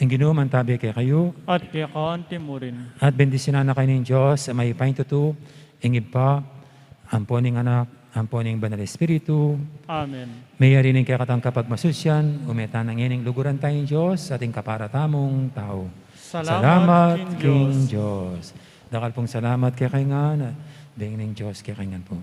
Ing Ginu mantabi kekayu. At keka anti mu rin. At bendisyunan na kayu ning Dios a mayupayang tutu, ing Ibpa, ampo ning Anak, ampo ning Banal Espiritu. Amen. Meyari ning kekatang kapagmasusyan, ume tana ngeni king luguran taya ning Dios, at ing kapara tamung tau. Salamat king Dios. Dakal pung salamat kekayu ngan, at ing Dios kekayu ngan pu.